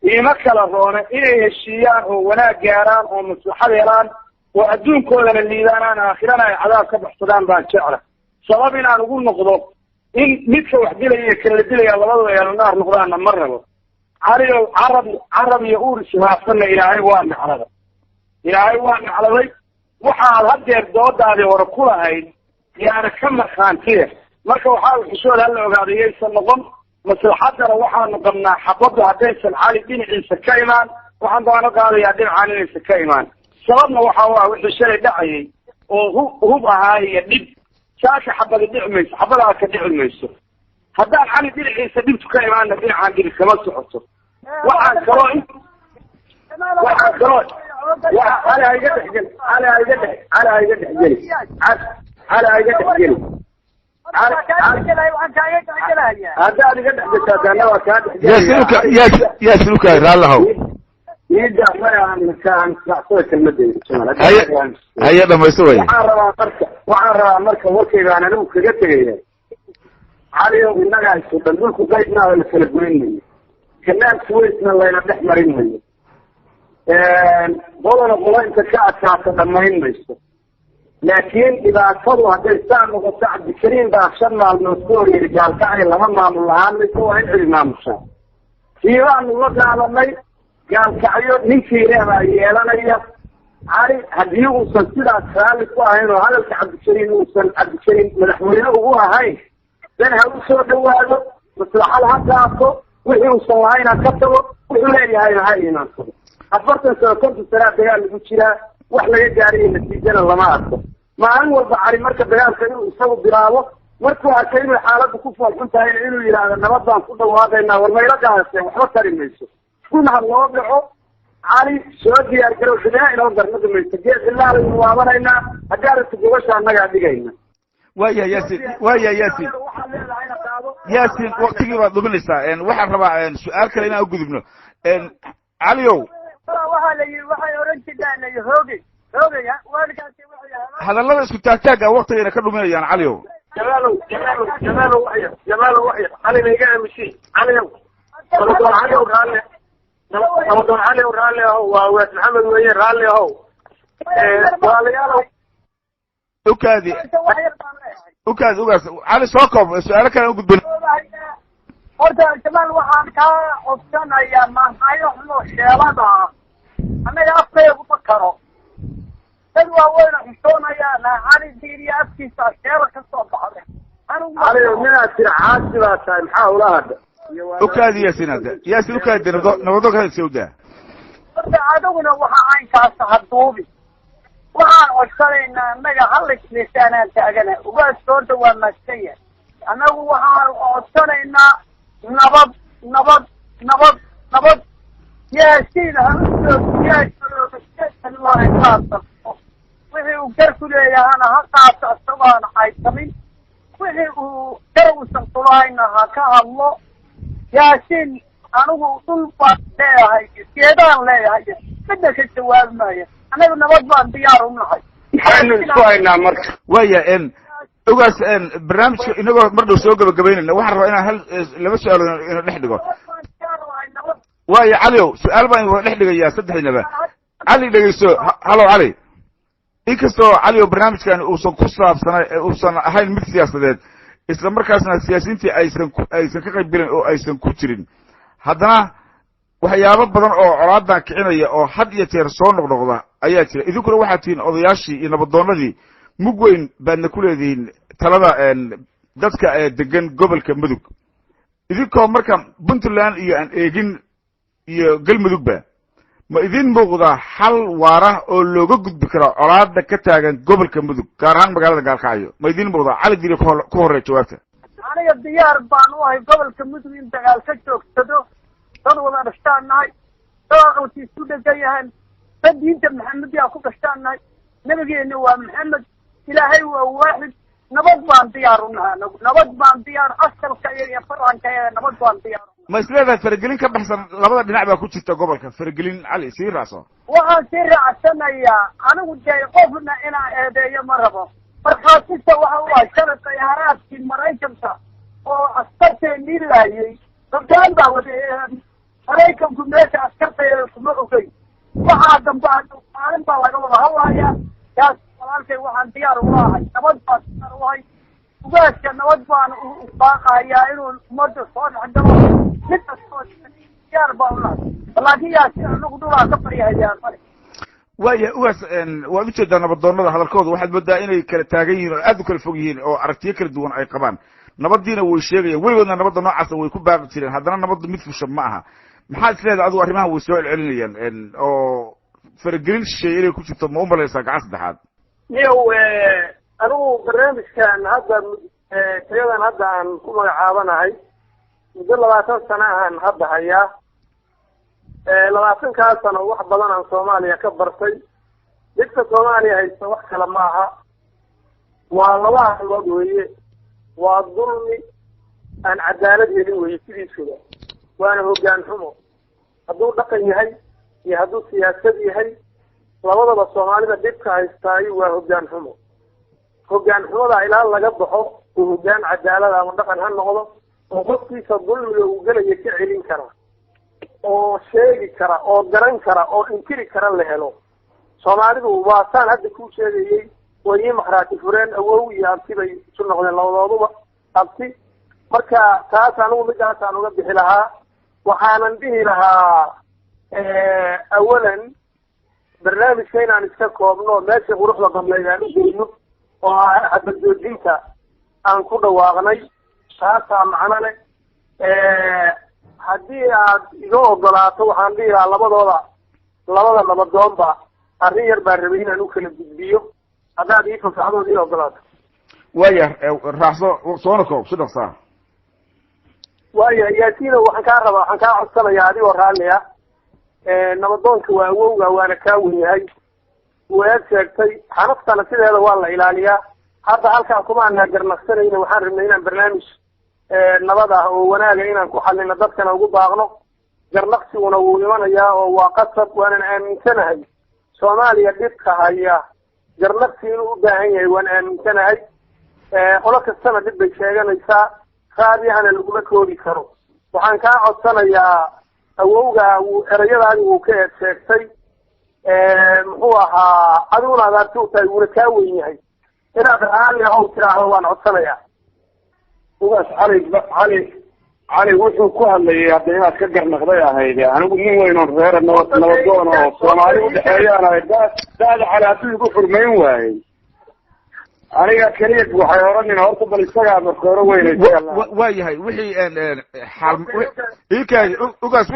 Iima kala roona inay heshiiyaan oo wanaag gaaraan oo maslaxad helaan. Oo adduunkoodana liibaanaan, aakhirana ay cadaab ka baxsadaan baan jecla. Sabab inaan ugu noqdo in midka wax dilaya iyo kan la dilaya labadaba eelo naar noqdaanna ma rabo. Caliyow, carab carab iyo uur ishaafsanna Ilaahay waa nacladay, Ilaahay waa nacladay. Waxaad haddeer doodaadii hore ku lahayd yaana ka markhaantiya. Marka waxaa xushood hala ogaado yaysan noqon. Maslaxaddana waxaanu qabnaa xabaddu haddaysan Cali dhinaciisa ka imaan, waxaan baana qaadayaa dhinacaan inaysan ka imaan. Sababna waxa u ah wixii shalay dhacayay oo hub ahaa iyo dhib. Saaka xabadi dhici mayso, xabadaa ka dhici mayso. Haddaan Cali dhinaciisa dhibtu ka imaanna, dhinacaan dhibi kama socoto. Waxaan kaloo Cali ha iga dhexgeli, Cali ha iga dhex, Cali ha iga dhexgeli, Cali ha iga dhexgeli. Waxaan kaaga dhexgelaya Haddaad iga dhex gashaa daana waa kaa dhexgelaya. Yaasin, ukaadi, raallahow. Iida maya, aan raacsada kelmadeyda. Haye haye, dhamaysto way. Waxaan rabaa marka warkaygaan anigu kaga tegaya, Caliyow, innagaa isu dhan. Dhulku qaybnaada la kala goyn mayo, kanaal Suwaysna layna dhex marin mayo, qolona qolo inta ka adkaata dhamayn mayso. Laakiin dhibaatadu hadday saa noqoto, Cabdikariim baa 5 maalmood ka hor yidhi Gaalkacyo lama maamul lahaan mayso, waa in cidi maamushaa. Siibaanu la qaadanay Gaalkacyo, ninkii ilaah baa yeelanaya. Cali haddii uusan sidaas raalli ku ahayn oo hadalka Cabdikariim uusan Cabdikariim madaxweyne ugu ahayn, dan ha u soo dhawaado, maslaxad ha qaato. Wixii uusan lahayn ha ka tago, wuxuu leeyahayna ha iimaansado. 40 sano, 50 sanaa dagaal lagu jiraa, wax laga gaarayo natiijana lama arko. Maalin walba Cali marka dagaalka inuu isagu bilaabo, markuu arkay inuu xaaladdu ku foolxun tahayna inuu yidhaahdo nabad baan ku dhawaaqaynaa, war mayla qaadaseen, waxba tari mayso. Gun ha loo dhaco. Cali, soo diyaar garow, xidina inoo garnadi mayso, geed xillaalaynu waabanaynaa. Haddii aragta gobasha annagaa dhigayna. Waaya Yaasin, waaya Yaasin. Waxaad leedahayna qaado. Yaasin, waktigii baad dhuminaysaa. Waxaan rabaa su-aal kale inaan ugudubno, Caliow. Waxaa la yidhi, waxay oran jiraan la yidhi hoogay hoogay waalkaasi wuxuu yahay Hadallada isku taagtaaga waktigayna ka dhuminayaan, Caliow. Jamaalow, Jamaalow, Jamaalow, waxyar, Jamaalow, waxyar, Calina iga aamusi. Caliow, nabadoon Caliow, raalle, nabadoon Caliow, raalli ahow. Waa Waas Maxamed weeye, raalli ahow, walaalayaalow. Ukaadi. Wax yar baan leeyahay. Ukaadi, ugaas Cali, soo koob, su-aalo kale aan ugudbin. Horta Jamaal, waxaan kaa codsanayaa mahmayo xumo sheelada ah annaga afkaygu ma karo. Dad waaweyna xushoonayaan. Cali Diiriya afkiisa sheela ka soo baxday anigu. Caliow, minaad tiri caasi baa tahay, maxaa ula hadha? Ukaadi Yaasin, hadda Yaasin ukaadi, nabado nabado ka sawdaa. Horta adiguna waxa caynkaas ha duubi. Waxaan codsanaynaa annaga hallismiisaanaan taagana. Ugaaska horta waa mahadsan yahay. Annagu waxaan codsanaynaa nabad, nabad, nabad, nabad. Yaasiin ha usoo diyaargaroobo, wixii uu gar ku leeyahana ha qaato isagoon xaysamin, wixii uu gar uusan kulahayna ha ka hadlo. Yaasiin, anigu dhul baan leeyahay, geedaan leeyahay, midna ka jawaabi maayo. Annaga nabad baan diyaar u nahay. Maxaynu isku haynaa marka? Waaya ugaas, barnaamijka inagoo mar dhow soo gabagabaynayna, waxaan rabaa inaan hal laba su-aalood ina dhex dhigo. Nabad baan diyaar u nahay, nabad. Waaya Caliow, su-aal baan wada dhex dhigayaa saddexdiinaba. Cali, dhegeyso. Halow Cali, inkastoo Caliow barnaamijkan uusan ku saabsana, uusan ahayn mid siyaasadeed, isla markaasna siyaasiyiintii aysan ka qayb gelin oo aysan ku jirin, haddana waxyaabo badan oo colaadan kicinaya oo had iyo jeer soo noqnoqda ayaa jira. Idinkuna waxaad tihiin odayaashii iyo nabadoonadii, mug weyn baadna ku leedihiin talada dadka degan gobolka Mudug. Idinkoo marka Puntland iyo aan eegin iyo Galmudugba, ma idin muuqdaa xal waara oo looga gudbi karo colaada ka taagan gobolka Mudug, gaar ahaan magaalada Gaalkacyo? Ma idin muuqdaa? Cali Diri, ku horey jawaabta. Aniga diyaar baan u ahay gobolka Mudug in dagaal ka joogsado. Dad wada dhashtaan nahay, dad aqalkiisu dhegan yahay, dad diinta Maxamediyaa ku dhashtaan nahay. Nabigeena waa Maxamed, Ilaahay waa waaxid. Nabad baan diyaar u nahay anagu, nabad baan diyaar. Asalka iyo faranka iyaga nabad baan diyaar u nahay. Ma is leedahay faragelin ka baxsan labada dhinac baa ku jirta gobolka? Faragelin, Cali, sii raacso. Waxaan sii raacsanayaa, anigu dee qofna inaan eedeeyo ma rabo. Markhaatista waxa u ah shalay dayaraadkii Maraykanka oo askarteennii laayay, hoggaan baa wada. Maraykanku meesha askartayada kuma ogey. Waxaa dambe maalin baa laga wada hadlayaa. Yaas walaalkay, waxaan diyaar ula ahay nabad baan diyaar u ahay. Ugaaska nabad baan u baaqayaa inuu ummadda soo dhexgalo, mid kastoo diyaar baan ulahay, laakiin Yaasiin anagu dhulaa ka baryahayaan male. Waaya ugaas, waad ujeedaa nabadoonada hadalkooda, waxaad moodaa inay kala taagan yihiin oo aad u kala fog yihiin oo aragtiyo kala duwan ay qabaan. Nabadiina way sheegayaan, weligoodna nabadda noocaasa way ku baaqi jireen, haddana nabaddu mid fusha ma aha. Maxaad is leedahay adigu? Arrimahan way soo celcelinayaan oo faragelin shisheeye inay ku jirto ma u malaysaa gacan saddexaad? Niyow, anigu barnaamijkan hadda tayadan hadda aan ku magacaabanahay muddo 20 sano ahaan hadda hayaa. 20-kaas sano wax badan aan Soomaaliya ka bartay. Dhibka Soomaaliya haysta wax kale ma aha, waa laba arrimood weeye: waa dulmi aan cadaalad helin weeye sidiisuba, waana hoggaan xumo. Hadduu dhaqan yahay iyo hadduu siyaasad yahay labadaba, Soomaalida dhibka haystaayo waa hoggaan xumo. Hoggaan xumada ilaa laga baxo oo hoggaan cadaalad ama dhaqan ha noqdo oo qofkiisa dulmiga uu gelaya ka celin kara oo sheegi kara oo garan kara oo inkiri kara la helo, Soomaalidu waa saan hadda kuu sheegayay, way ii makhraati fureen. Awow iyo abti bay isu noqdeen labadooduba abti. Marka taas anigu midaasaan uga bixi lahaa. Waxaanan dhihi lahaa, awalan barnaamijka inaan iska koobno, meesha quruxda badnayd aan u geyno oo ah xabad joojinta aan ku dhawaaqnay, taasaa macno leh. Haddii aad iga ogolaato, waxaan dhihi lahaa labadooda, labada nabadoonba arrin yar baan rabay inaan u kala gudbiyo, haddaad ii fasaxdood ii ogolaato. Waaya, raacso, soona koob si dhaqsaa. Waaya Yaasiino, waxaan kaa rabaa, waxaan kaa codsanayaa adigoo raalli ah, nabadoonka waa awowga, waana kaa wen yahay, waad sheegtay. Xanaftana sideeda waa la ilaaliyaa. Hadda halkaan kuma anaa garnaqsanayna, waxaan rabnay inaan barnaamij nabad ah oo wanaaga inaan ku xalino, dadkana ugu baaqno. Garnaqsiguna wuu imanayaa oo waa qasab, waanan aaminsanahay Soomaaliya dhibka haya garnaqsi inuu u baahan yahay, waan aaminsanahay. Qolo kastana dhib bay sheeganaysaa, raadiyahana laguma koobi karo. Waxaan kaa codsanayaa, awowga wuu erayadaadi wuu ka eed sheegtay, muxuu ahaa, adiguna adaarti u tahay, wuuna kaa weyn yahay, inaad raalli ahow tiraahdo waan codsanayaa. Ugaas, Cali Cali Cali wuxuu ku hadlayay hadda inaad ka garnaqday ahayd. Anigu nin weyn oon reer nabadoon oo Soomaali udhexeeyaan ahay. Da-da Cali hadduu igu xurmayn waayey, aniga keliya waxay odhanin horta bal isagaa marka hore weyn. Waa yahay, wixii xaal ikaadi ugaas,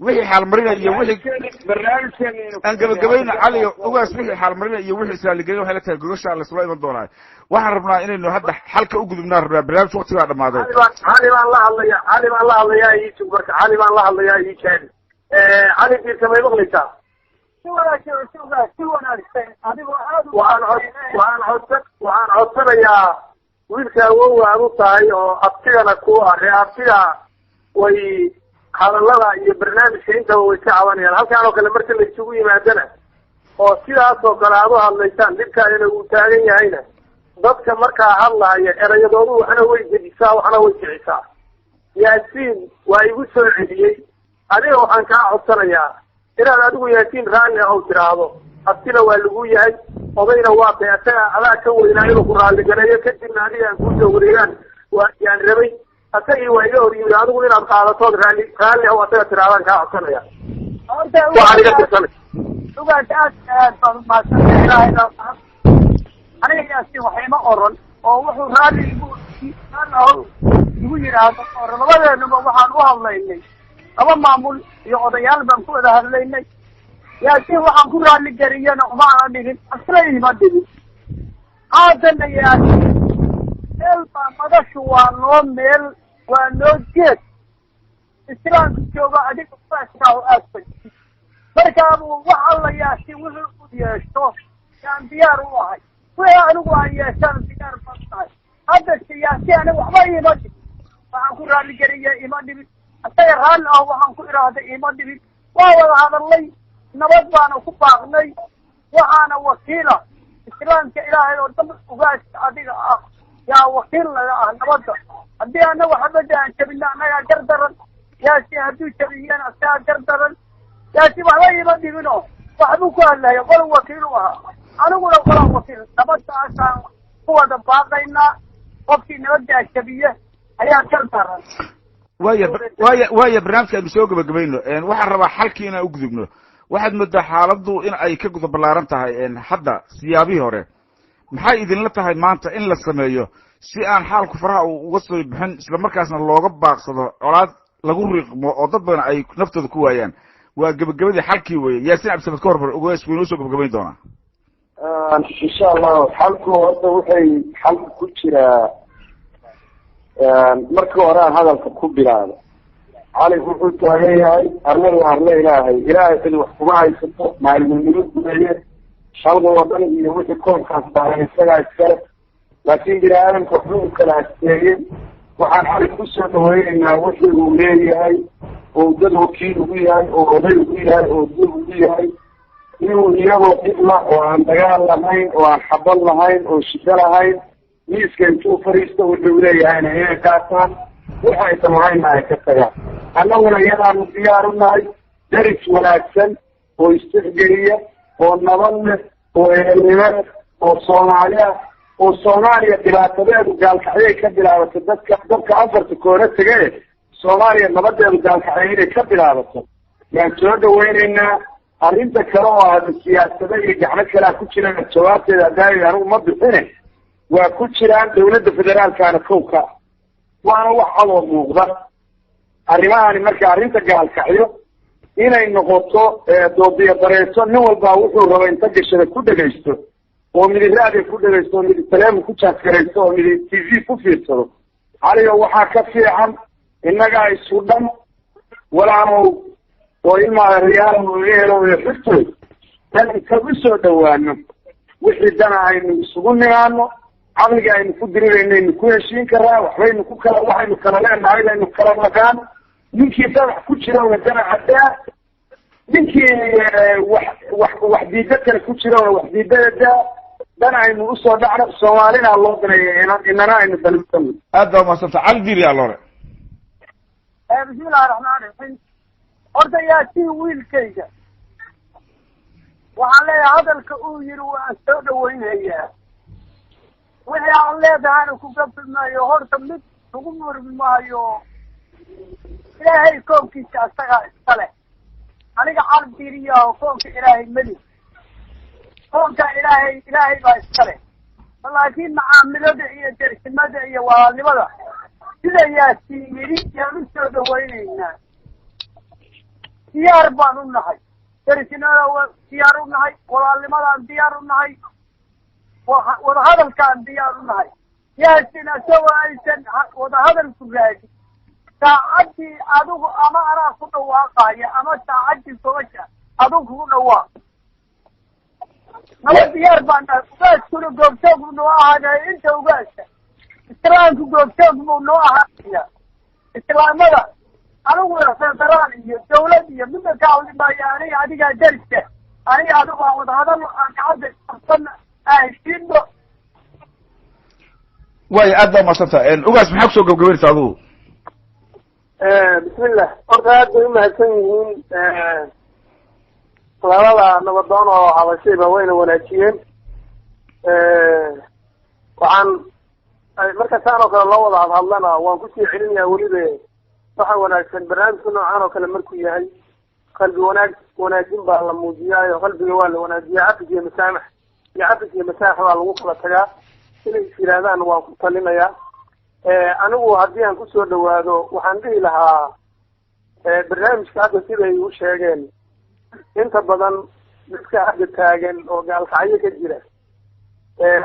wixii xaalmarinaya iyo wixii barnaamijkeena aan gabagabayna Cali ugaas, wixii xaalmarinaya iyo wixii israaligelin waxay la tahay gogosha laisula iman doonaa. Waxaan rabnaa inaynu hadda xalka u gudubnaa rabnaa, barnaamij waqtigaa dhamaaday. Cali baan la hadlaya, Cali baan la hadlayaa, iisug marka. Cali baan la hadlayaa, ii jeedi. Cali Diirka, may maqlaysaa? Si wanaagsan ugaas, si wanaagsan, adigoo aad Waxaan codsanayaa wiilka awowa aad u tahay oo abtigana ku ah, ree abtiga way hadallada iyo barnaamijka intaba way ka cabanayaan. Halkaan oo kale marka la isugu yimaadana oo sidaas oo kale aad u hadlaysaan, dhibkaanina uu taagan yahayna, dadka markaa hadlaaya erayadoodu waxna way dejisaa, waxna way kicisaa. Yaasiin waa igu soo celiyey. Adiga waxaan kaa codsanayaa inaad adigu Yaasiin raalli ahow tiraahdo. Abtina waa lagu yahay, odayna waa tay, asaga adaa ka weynaa inuu ku raalligareeyo, kadibna adiga aan kuusoo wareegaan waa yaan rabay. Asagii waa iga hor yimid, adigu inaad qaadatood raalli ahow asaga tirahdaan kaa codsanaya. Waxaan iga tirsanay Ugaas, aad aad baad umahadsantahay. Ilaahay baa aniga Yaasiin wax ima oran oo wuxuu raalli igu raalli ahow igu yidhaahdo oran. Labadeenuba waxaan u hadlaynay laba maamul iyo odayaal baan ku wada hadlaynay. Yaasiin waxaan ku raalli geliyana uma aana dhigin, asla ima dhigin. Haatana Yaasiin meel baa madashu waa noo meel, waa noo geed islaamka joogo, adiga ugaaskaahu aad fadhisid. Markaabuu wax alla Yaasiin wuxuu u yeesho yaan diyaar u ahay, wixii anigu aan yeeshaan diyaar baan tahay. Hadda se Yaasiin aniga waxba iima dhibin, waxaan ku raalligeliya ima dhibin, asaga raalli ah waxaan ku idhaahday ima dhibin. Waa wada hadalnay, nabad baana ku baaqnay, waxaana wakiila islaamka Ilaahay oo dhan. Ugaaska adiga ah yaa wakiil laga ah nabadda. Haddii anagu xabadda aan jabino, annagaa gar daran. Yaasiin hadduu jabiyana asagaa gar daran. Yaasiin waxba iima dhibino, waxbuu ku hadlaya, qol wakiil u ahaa, aniguna qolaan wakiil. Nabadaasaan ku wada baaqaynaa, qofkii nabadda ashabiye ayaa kar daran. Waaya, barnaamijka aynu soo gebagabayno. Waxaan rabaa xalkii inaan u gudubno. Waxaad moodaa xaaladdu in ay ka guda ballaaran tahay hadda siyaabihii hore. Maxay idinla tahay maanta in la sameeyo si aan xaalku faraha uu uga soo bixin, isla markaasna looga baaqsado colaad lagu riiqmo oo dad badan ay naftooda ku waayaan? Waa gebagabadii, xalkii weye. Yaasiin Cabdisamed ka hormar, ogaas waynoo soo gebagabayn doonaa. Insha Allahu, xalku horta waxay xalku ku jiraa markii hore aan hadalka ku bilaabo. Cali wuxuu taagan yahay arladu arle Ilaahay, Ilaahay cid wax kuma haysato, maalinimo gudeeye shalga oo dhan iyo wixii koonkaas baaray isagaa iskale, laakiin bini aadamka waxba u kala hasteeyey. Waxaan Cali kusoo dhaweynaynaa wixii uu leeyahay oo dad wakiil ugu yahay oo oday ugu yahay oo dul ugu yahay, inuu iyagoo dhibla oo aan dagaal lahayn oo aan xabad lahayn oo shida lahayn miiska intuu fariisto wuxuu leeyahayna inay qaataan, waxa aysan lahaynna ay ka tagaan. Annaguna iyadaanu diyaar u nahay daris wanaagsan oo istixgeliya oo nabad leh oo ehelnimo leh oo Soomaali ah, oo Soomaaliya dhibaatadeedu gaalkacyay ka bilaabato. Dadka afarta koona tege, Soomaaliya nabadeedu gaalkacyo inay ka bilaabato yaan soo dhaweynaynaa. Arrinta kale oo ahda siyaasado iyo gacmo kalea ku jiraan, jawaabteeda hadaayo anigu ma bixine, waa ku jiraan dawladda federaalkana kowka, waana wax cadoo muuqda arrimahani. Marka arrinta gaalkacyo inay noqoto doobiya dareeso, nin walbaa wuxuu raba inta gashada ku dhegaysto, oo midi raadiyo ku dhegaysto, oo midi taleefon ku jaasgaraysto, oo midi TV ku fiirsado. Caligo, waxaa ka fiican innagaa isu dhan walaalow oo ilmaada riyaalow ehelow iyo xigtoy dan inta u soo dhawaano, wixii dana aynu isugu nimaano, caqliga aynu ku dirirayno ku heshiin karaa, waxbaynu ku kala waxaynu kala leenahay baynu kala naqaan. Ninkii danac ku jirona danaca daa, ninkii wax diida kale ku jirona wax diidada daa, dan aynu usoo dhacno, Soomaalina loo danaya, inana aynu dalbano. Aad baa umahadsanta. Cali Diiri Aloore. Bismillahi raxmaan raxiim. Horta Yaasiin wiilkayga waxaan leeyahay, hadalka uu yidhi waan soo dhawaynayaa, wixii aan leedahana ku gafi maayo. Horta mid lagu murmi maayo, Ilaahay koonkiisa asagaa iska leh. Aniga Caldiiriyaho koonka Ilaahay meli, koonka Ilaahay, Ilaahay baa iska leh. Laakiin macaamilada iyo dersimada iyo walaalnimada sida Yaasiin yidhi yaan u soo dhawaynaynaa. Diyaar baan u nahay dersinimada, waa diyaar u nahay walaalnimadaan, diyaar u nahay wadahadalkaan, diyaar u nahay. Yaasiin asagoo aysan wadahadalku raadin, saacaddii adigu ama anaa ku dhawaaqaya ama saacaddii gobasha adigu kugu dhawaaq, naba diyaar baan nahay. Ugaaskuna goobjoog buu noo ahaanaya, inta ugaasa islaamku goobjoog buu noo ahaanaya. Islaamada aniguna federaal iyo dawlad iyo midna ka hadli maayo. Aniga adigaa dariska, aniga adigu aan wadahadal, aan gacanta isqabsana, aan heshiino. Waaya, aad baa umahadsanta. Ugaas, maxaa kusoo gabagabaynaysa adigu? Bismillah, horta aad bay umahadsan yihiin labada nabadoon oo hadashayba, wayna wanaajiyeen. Waxaan marka saan oo kale loo wada hadhadlana waan kusii celinayaa. Weliba waxa wanaagsan barnaamijka noocan oo kale markuu yahay, qalbi wanaag wanaajin baa la muujiyaayo, qalbiga waa la wanaajiyaa, cafis iyo masaamax iyo cafis iyo masaamax baa lagu kala tagaa. Inay is yidhaahdaan waan ku talinayaa. Anigu haddii aan kusoo dhawaado, waxaan dhihi lahaa barnaamijka hadda siday u sheegeen inta badan dadka hadda taagan oo gaalkacyo ka jira,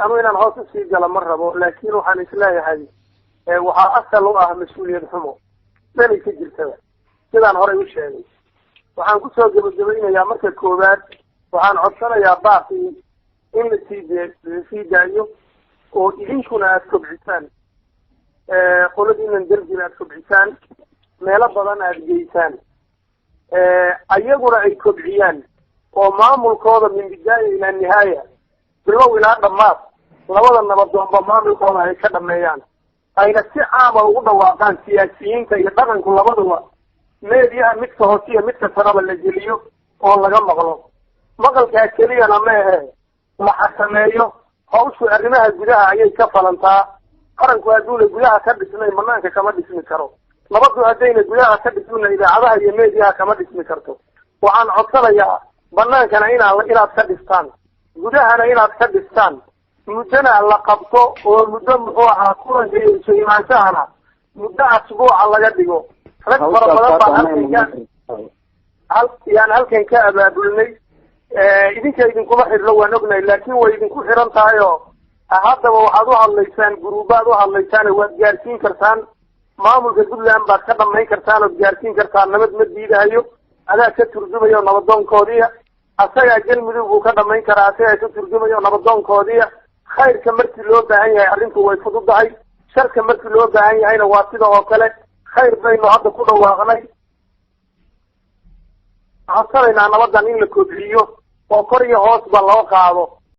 anu inaan hoos usii gala ma rabo, laakiin waxaan isleeyahay waxaa asal u ah mas-uuliyad xumo meelay ka jirtaba. Sidaan horey u sheegay, waxaan kusoo gebagabaynayaa, marka koowaad waxaan codsanayaa baaqi in lasii daayo oo idinkuna aada kobcisaan, qoladiinan darjina aada kobcisaan, meelo badan aada geysaan, ayaguna ay kobciyaan oo maamulkooda min bidaaya ilaa nihaaya, bilow ilaa dhammaad, labada nabadoonba maamulkooda ay ka dhameeyaan, ayna si caama ugu dhawaaqaan siyaasiyiinta iyo dhaqanku labaduba, meediyaha midka hoose iyo midka saraba la geliyo. Oo laga maqlo. Maqalkaa keliyana ma ahe, la xakameeyo. Hawshu arrimaha gudaha ayay ka falantaa. Qaranku hadduuna gudaha ka dhisnay, banaanka kama dhismi karo. Nabaddu haddayna gudaha ka dhismina, idaacadaha iyo meediyaha kama dhismi karto. Waxaan codsanayaa banaankana inaad ka dhistaan, gudahana inaad ka dhistaan, muddona la qabto oo muddo, muxuu ahaa, kulanka iyo isu imaanshahana muddo asbuuca laga dhigo. Rag fara badan baan halkan ka yaan halkan ka abaabulnay. Idinka idinkuma xidhno, waan ognahay, laakiin way idinku xiran tahay oo haddaba waxaad u hadlaysaan guruubaad u hadlaysaan, waad gaarsiin kartaan. Maamulka Puntland baad ka dhamayn kartaan ood gaarsiin kartaan. Nabad ma diidahayo, adaa ka turjumayo nabadoonkoodiya. Asagaa Galmudug buu ka dhamayn karaa, asagaa ka turjumayo nabadoonkoodiya. Khayrka markii loo baahan yahay arrintu way fududahay, sharka markii loo baahan yahayna waa sida oo kale. Khayr baynu hadda ku dhawaaqnay. Codsanaynaa nabadan in la kobciyo oo kor iyo hoosba loo qaado.